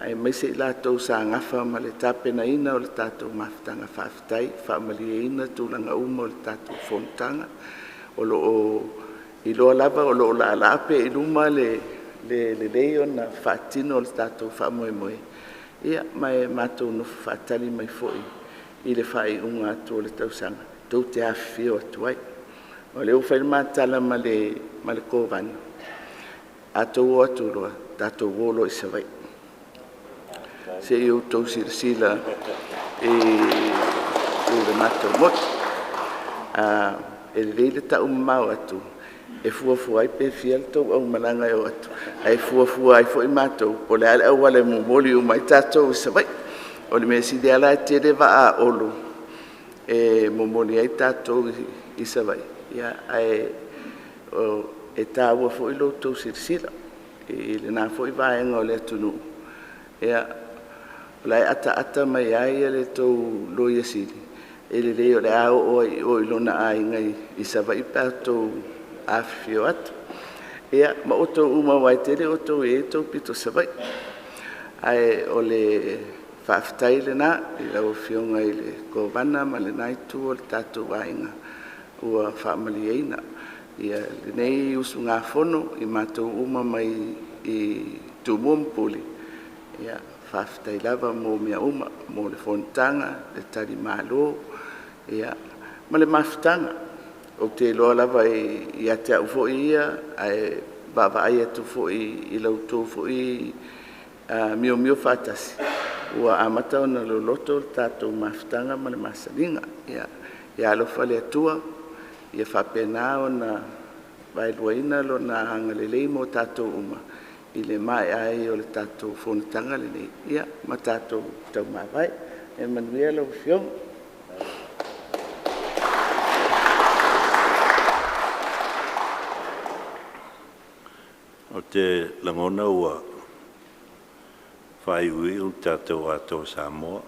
aemaise i latou sa nafa ma le tapenaina o le tatou mafutaga. Faafetai. Ua faamalieina tulaga uma o le tatou fonotaga. O lo o iloa lava o lo o laalaa pea i luma le lelei ona faatino o le tatou faamoemoe, ma e matou nofo faatali mai foi i le faaiuga atu o le tausaga tou te afifio atu ai. O lea ua fai le ma tala ma le Kovana, a outou o atu loa, tatou o loa i Savaii. Se i outou silasila i le matou motu. E lelei le taumamao atu e fuafua ai pe fia le tou aumalaga e o atu, ae fuafua ai foi matou po o le a le auala e momoli uma ai tatou i Savaii. O le mea sili lava o la e tele vaa a Olo e momoli ai tatou i Savaii, ae e taua foi lo outou silasila i lena foi vaega o le atunuu, o la e ataata mai lava le tou Loia Sili, e lelei o le a oo lava i o i lona aiga i Savaii pe a outou afifio atu. Ia, ma outou uma aua e toatele outou e i ai le tou pito Savaii. Ae o le faafetai lena i lau Afioga i le Kovana ma lena itu o le tatou aiga ua faamalieina lenei usugafono i matou uma mai Tumua ma Pule. Faafetai lava mo mea uma, mo le fonotaga, le talimalo ma le mafutaga. Ou te iloa lava ia te au foi ia, ae vaavaai atu foi i la outou foi miomio faatasi, ua amata ona loloto le tatou mafutaga ma le masaniga. Ia alofa le Atua ia faapena ona vaeluaina Lona agalelei mo tatou uma i le maea ai o le tatou fonotaga lenei ma tatou taumavae. Ia manuia lau Afioga. Ou te lagona ua Faaiuiu le tatou Atoa Samoa.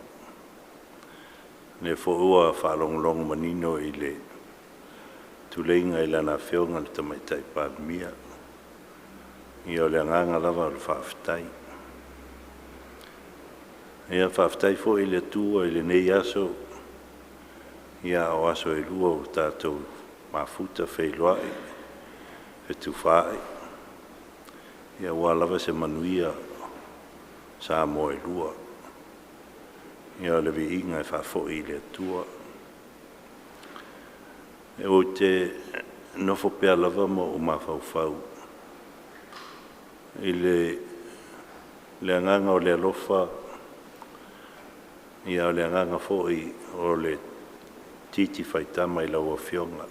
Lea foi ua faalogologo manino i le tuleiga i Lana Afioga i le Tamaitai Palemia. Ia o le agaga lava o le faafetai. Ia faafetai foi i le Atua i lenei aso, ia o aso e 2 ua tatou mafuta feiloai fetufaai, ia aua lava se manuia Samoa e lua. Ia o le viiga e faafoi i le Atua. Ou te nofo pea lava ma ou mafaufau i le agaga o le alofa, ia o le agaga foi o le titi faitama i lau Afioga,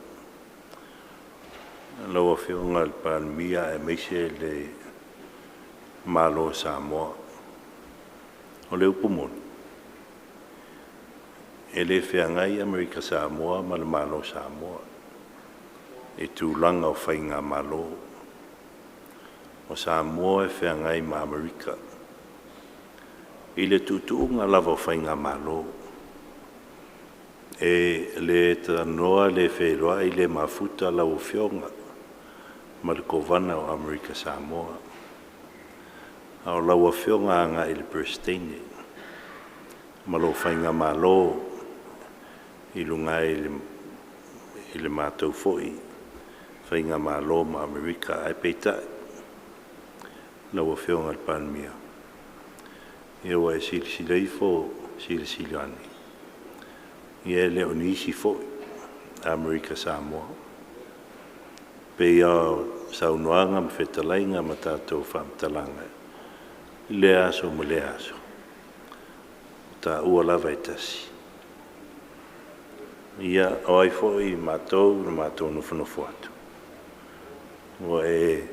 lau Afioga i le Palemia aemaise le Malo o Samoa. O le upu moni, e le feagai Amerika Samoa ma le Malo o Samoa i tulaga o faigamalo. O Samoa e feagai ma Amerika i le tuutuuga lava o faigamalo. E le talanoa, le feiloai, le mafuta lau Afioga ma le Kovana o Amerika Samoa, a o lau Afioga agai i le Peresetene ma lou faigamalo i luga i le matou foi faigamalo ma Amerika. Ae peitai lau Afioga i le Palemia, ia ua e silasila ifo, silasila ane, ia e le o nisi foi Amerika Samoa pei o saunoaga ma fetalaiga ma tatou faamatalaga i lea aso ma lea aso, o taua lava e tasi. Ia o ai foi matou na matou nofonofo atu, ua e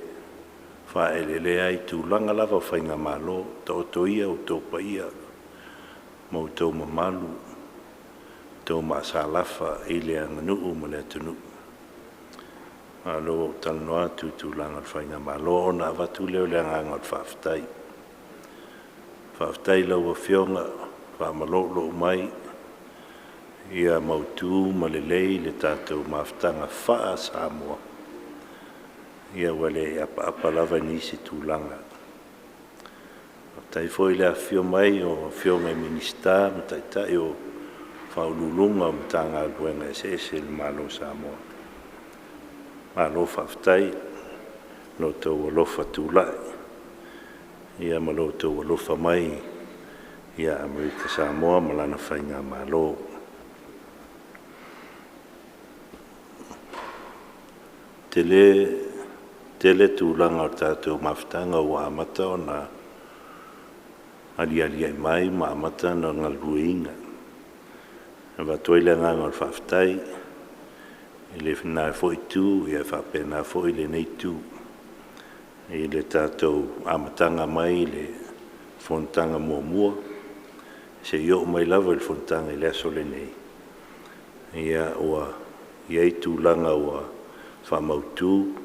faaeleelea ai tulaga lava o faigamalo, taoto ia outou paia ma outou mamalu, outou maasalafa i le aganuu ma le atunuu. A o lea ua ou talanoa atu i tulaga o le faigamalo, ona avatu lea o le agaga o le faafetai. Faafetai i lau Afioga faamaloulou mai ia mautu ma lelei le tatou mafutaga faa-Samoa, ia ua le apaapa lava i nisi tulaga. Faafetai foi i le afifio mai o Afioga i Minisita ma Taitai o Faauluuluga o Matagaluega eseese i le Malo o Samoa. Malo faafetai i lo outou alofa tulai, ia ma lo outou alofa mai ia Amerika Samoa ma lana faigamalo. Tele tele tulaga o le tatou mafutaga ua amata ona alialiai mai ma amata ona galueina. Avatu ai le agaga o le faafetai i lena foi itu, ia faapena foi lenei itu i le tatou amataga mai le fonotaga muamua seia oo mai lava i le fonotaga i le aso lenei. Ia ua i ai tulaga ua faamautu,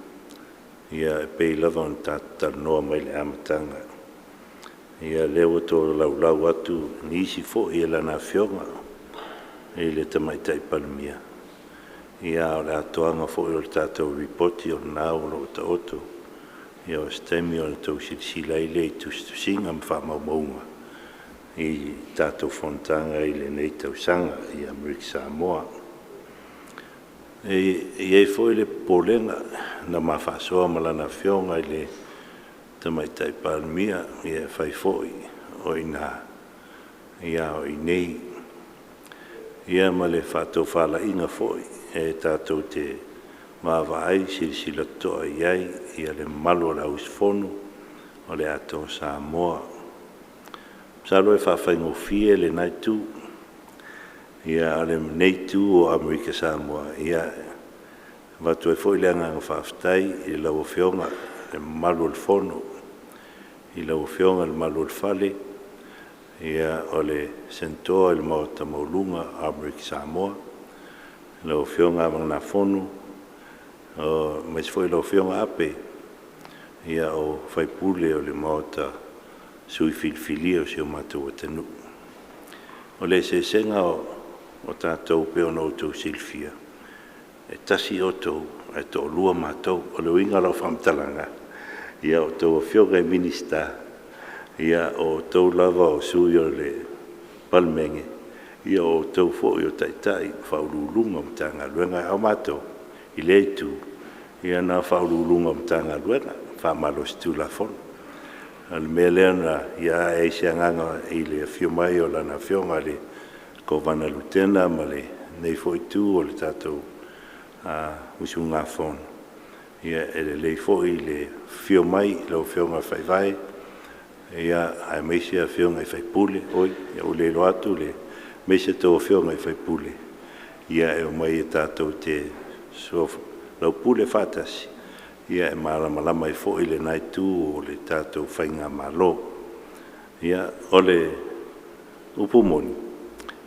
ia e pei lava ona tatou talanoa mai le amataga. Ia lea ua tolaulau atu nisi foi e lana Afioga i le Tamaitai Palemia, ia o le atoaga foi o le tatou ripoti o lena o lo o taoto. Ia o se taimi ona outou silasila ai lea i tusitusiga ma faamaumauga i tatou fonotaga i lenei tausaga i Amerika Samoa. E i ai foi le popolega na ma faasoa ma lana Afioga i le Tamaitai Palemia, ia e fai foi o i ina, ia o i inei, ia ma le faatofalaiga foi e tatou te vaavaai silasila totoa i ai ia le mamalu o le auusufono o le Atoa Samoa. Masalo e faafaigofie lena itu, ia a o lenei itu o Amerika Samoa, ia avatu ai foi le agaga faafetai i lau Afioga le mamalu o le Fono, i lau Afioga i le Malu o le Fale, ia o le Senatoa i le Maota Maualuga o Amerika Samoa, lau Afioga Avaganofono, aemaise foi lau Afioga Ape, ia o sui usufono o le Maota sui filifilia o si o matou atunuu. O le eseesega o tatou pei ona outou silafia, e tasi outou ae toalua matou. O le uiga o lau faamatalaga, ia o outou afioga i Minisita, ia o outou lava o sui o le Palemene, ia o outou foi o Taitai ma Faauluuluga o Matagaluega. A o matou i lea itu, ia na o Faauluuluga o Matagaluega faamalosi Tulafono. O le mea lea na ia ae ai se agaga i le afio mai o Lana Afioga i le Kovana Lutena ma lenei foi itu o le tatou usugafono, ia e lelei foi le afio mai lau Afioga i le Faivae, ia aemaise afioga i sui usufono. Oi ua le iloa atu aemaise a outou Afioga i sui usufono, ia e omai e tatou te soalaupule faatasi, ia e malamalama ai foi lena itu o le tatou faigamalo. Ia o le upu moni,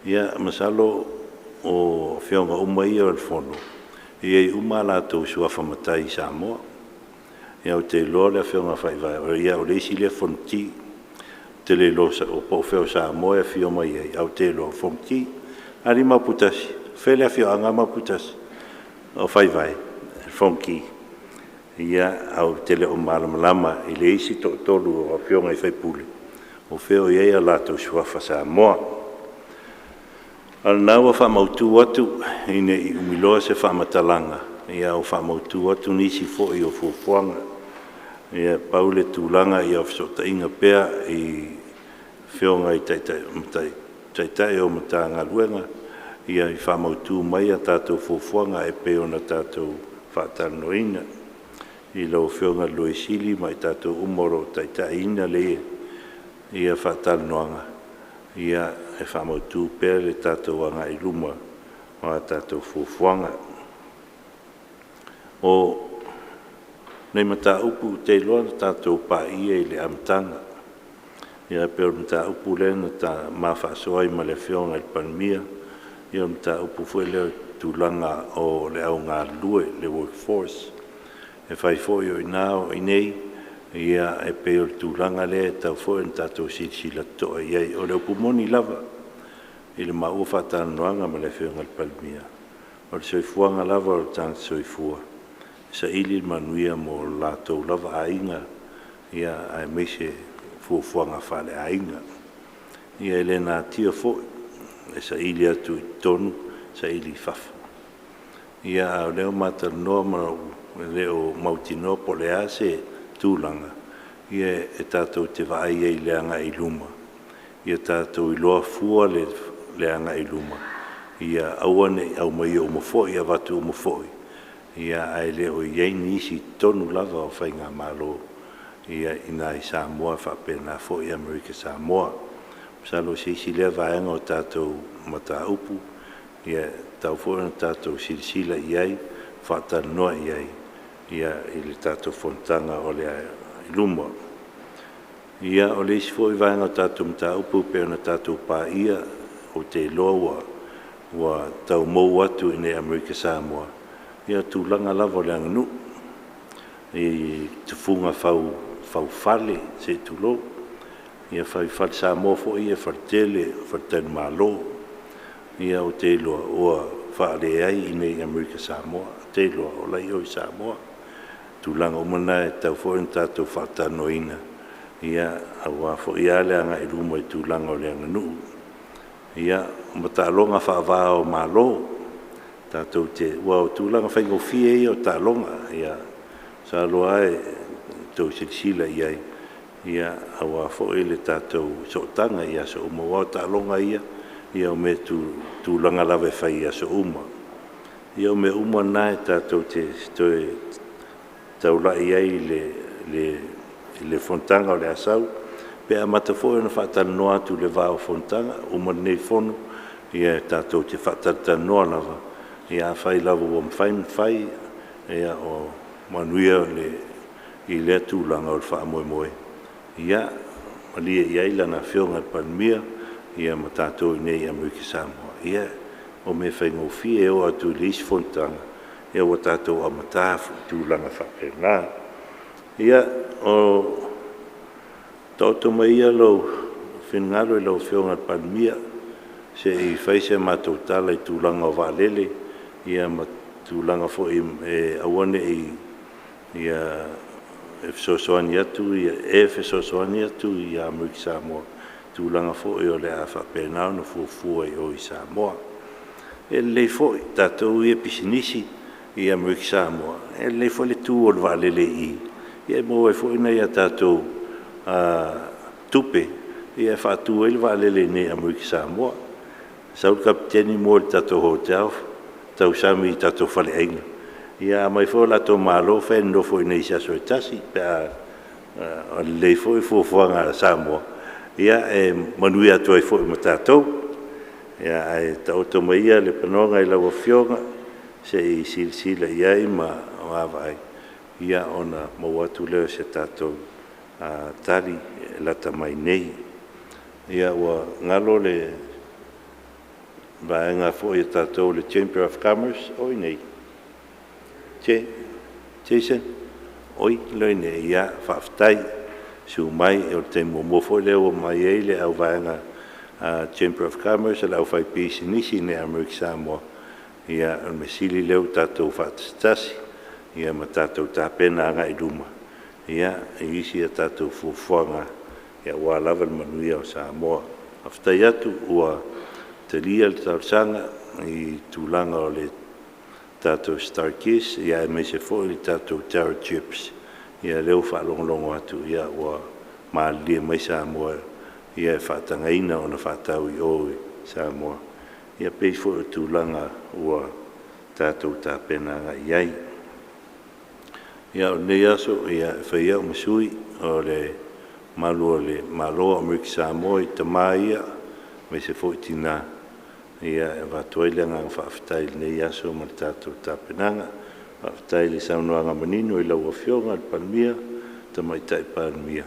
ia masalo o afioga uma ia o le Fono, e i ai uma a latou suafa matai i Samoa. Ia ou te iloa o le Afioga Faivae o le isi lea Fonoti. Ou te le iloa po o fea o Samoa e afio mai ai ae ou te iloa o Fonoti. Alii ma Maoputasi, o fea le afioaga Maoputasi o Faivae? Fonoti. Ia ae ou te le o malamalama i le isi toatolu o afioga i sui usufono o fea o i ai o latou suafa Samoa. A o lena ua faamautu atu ina ne i umi loa se faamatalaga, ia ua faamautu atu nisi foi o fuafuaga. Ia pau le tulaga ia o fesootaiga pea i Afioga i Taitai o Matagaluega ia faamautu mai a tatou fuafuaga e pei ona tatou faatalanoaina i lau Afioga i le Loia Sili ma i tatou uma o lo o taitaiina ia faatalanoaga, ia e faamautu pea le tatou agai i luma o a tatou fuafuaga. O nai mataupu ou te iloa na tatou paia i le amataga, ia pei o le mataupu lea na ma faasoa ai ma le Afioga i le Palemia, ia o le mataupu foi lea o tulaga o le au galulue le workforce. E fai foi o i ina a o i inei, ia e pei o le tulaga lea e tatau foi ona tatou silasila totoa i ai. O le upu moni lava i le maua faatalanoaga ma le Afioga i le Palemia, o le soifuaga lava o le tagata soifua e saili le manuia mo lo latou lava aiga, aemaise fuafuaga faaleaiga. Ia e le natia foi e saili atu i totonu saili i fafo. Ia a o lea ua ma talanoa ma e le o mautinoa po o le a se tulaga e tatou te vaai ai i le agai i luma, ia tatou iloa fua le agai i luma ia aua ne i aumaia uma foi avatu uma foi, ae le o i ai nisi i totonu lava o faigamalo i ina i Samoa faapena foi Amerika Samoa. Masalo o se isi lea vaega o tatou mataupu e tatau foi ona tatou silasila i ai, faatalanoa i ai i le tatou fonotaga o le a i luma. Ia o le isi foi vaega o tatou mataupu pei ona tatou paia, ou te iloa ua tau mou atu i inei i Amerika Samoa ia tulaga lava o le aganuu i tufuga faufale se i tulou. Ia fai fale Samoa foi ia faletele, o faletalimalo. Ia ou te iloa ua faaleai i inei i Amerika Samoa. Ou te iloa o la e i o i Samoa. O tulaga uma na e tatau foi ona tatou faatalanoaina aua foi lava le agai i luma i tulaga o le aganuu. Ia ma taaloga faava-o-Malo, tatou te aua o tulaga faigofie ia o taaloga. Masalo lava ua outou silasila i ai aua foi le tatou sootaga i aso uma aua o taaloga ia, o mea tulaga lava e fai i aso uma. Ia o mea uma na e tatou te toe taulai ai i le fonotaga o le a sau, pe amata foi ona faatalanoa atu i le va o fonotaga. Uma lenei fono ia tatou te faatalatalanoa lava, afai lava ua mafai ona fai, ia manuia i lea tulaga o le faamoemoe. Ia malie i ai Lana Afioga i le Palemia ma tatou i inei i Amerika Samoa, ia o mea faigofie e oo atu i le isi fonotaga ua tatou amata tulaga faapena. Ia, o Taoto mai ia lou finagalo i lau Afioga i le Palemia se'i fai se matou tala i tulaga o vaalele ia ma tulaga foi e aua nei ia e fesoasoani atu ia e fesoasoani atu ia Amerika Samoa i tulaga foi o le a faapena ona fuafua i o i Samoa. E lelei foi tatou ia pisinisi i Amerika Samoa, e lelei foi le tu o le vaalele i i e maua ai foi nai a tatou tupe e faatu ai le vaalele iinei i Amerika Samoa. Sau le Kapeteni moe i le tatou hotel, tausami i tatou faleaiga, ia a aumai foi o latou malo fai e nonofo iinei i se aso se tasi pe a lelei foi fuafuaga a Samoa e manuia atu ai foi ma tatou. Ae taoto mai ia le panoga i lau Afioga se i silasila i ai ma vaavaai ona maua atu lea o se tatou tali lata mai nei. Ia ua galo le vaega foi a tatou le Chamber of Commerce, o i inei? Jason, oi lea ua i inei, ia faafetai. Susu mai o le taimi muamua foi lea ua omai ai le vaega Chamber of Commerce o le aufaipisinisi iinei i Amerika Samoa, ia o le measili lea ua tatou faatasitasi ma tatou tapena agai i luma i isi a tatou fuafuaga aua lava le manuia o Samoa. Faafetai atu ua talia le talosaga i tulaga o le tatou StarKist aemaise foi le tatou Terra Chips, ia lea ua faalogologo atu ua malilie mai Samoa e faatagaina ona faatau i o i Samoa e pei foi o tulaga ua tatou tapena agai iai. Ia o lenei aso e fai ai a'u ma sui o le malu o le Malo o Amerika Samoa i Tama ia aemaise foi Tina e avatu ai le agaga faafetai i lenei aso ma le tatou tapenaga. Faafetai i le saunoaga manino i lau Afioga i le Palemia, Tamaitai Palemia,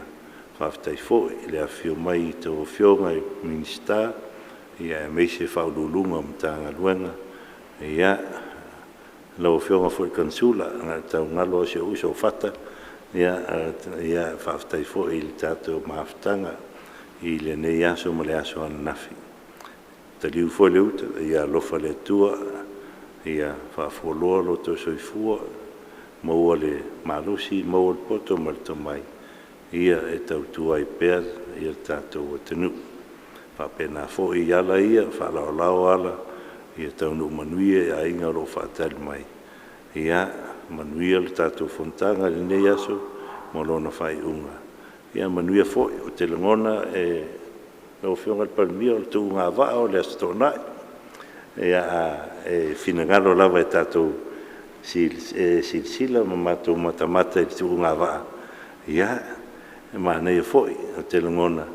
faafetai foi i le afifio mai o a outou Afioga i Minisita aemaise Ofisa Sili o Pulega o Matagaluega. Lau Afioga foi i le Konesula, na o le tau galo lava o si ou uso o Fata, ia faafetai foi i le tatou mafutaga i lenei aso ma le aso ananafi. Taliu foi le uta, ia alofa le Atua ia faafualoa lo outou soifua, maua le malosi, maua le poto ma le tomai e tautua ai pea le tatou atunuu. Faapena foi ala ia, faalaolao ala ia taunuu manuia i aiga o lo o faatali mai. Ia manuia le tatou fonotaga i lenei aso ma lona faaiuga, ia manuia foi. Ou te lagona lau Afioga i le Palemia o le tuuga vaa o le Aso Toonai, e finagalo lava tatou te silasila ma matou matamata i le tuuga vaa, ia e manaia foi. Ou te lagona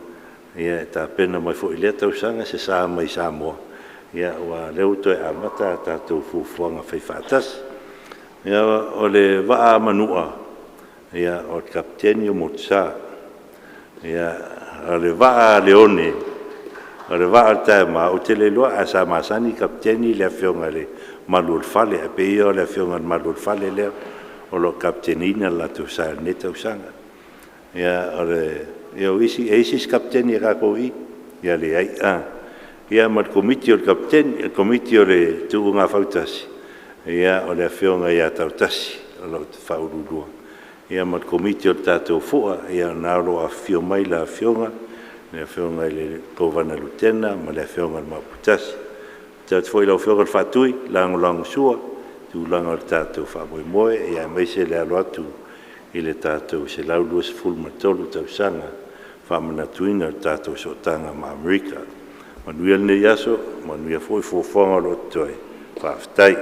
e tapena mai foi i lea tausaga se sa mai Samoa aua o lea ua toe amata a tatou fuafuaga faifaatasi. O le vaa Manua, o le Kapeteni o Motusa. O le vaa a Leone, o le vaa o le taema, ou te le iloa ae sa masani kapeteni le Afioga i le Maluelefale, ae pei o le Afioga i le Maluelefale lea o lo o kapeteneina le latou sa i lenei tausaga. E i ai se isi Kapeteni a tatou i i? Ia leai. Ia ma le Komiti o Kapeteni, le Komiti o le Tuuga Fautasi, o le Afioga ia Tautasi o lo o faauluulua ma le Komiti o le tatou Fua, o lena o lo o afifio mai le Afioga i le Kovana Lutena ma le Afioga i le Maoputasi. Faafetai atu foi i lau Afioga i le Faatui lagolagosua i tulaga o le tatou faamoemoe aemaise le alo atu i le tatou 123 tausaga faamanatuina o le tatou sootaga ma Amerika. Manuia lenei aso, manuia foi fuafuaga o lo o totoe, faafetai.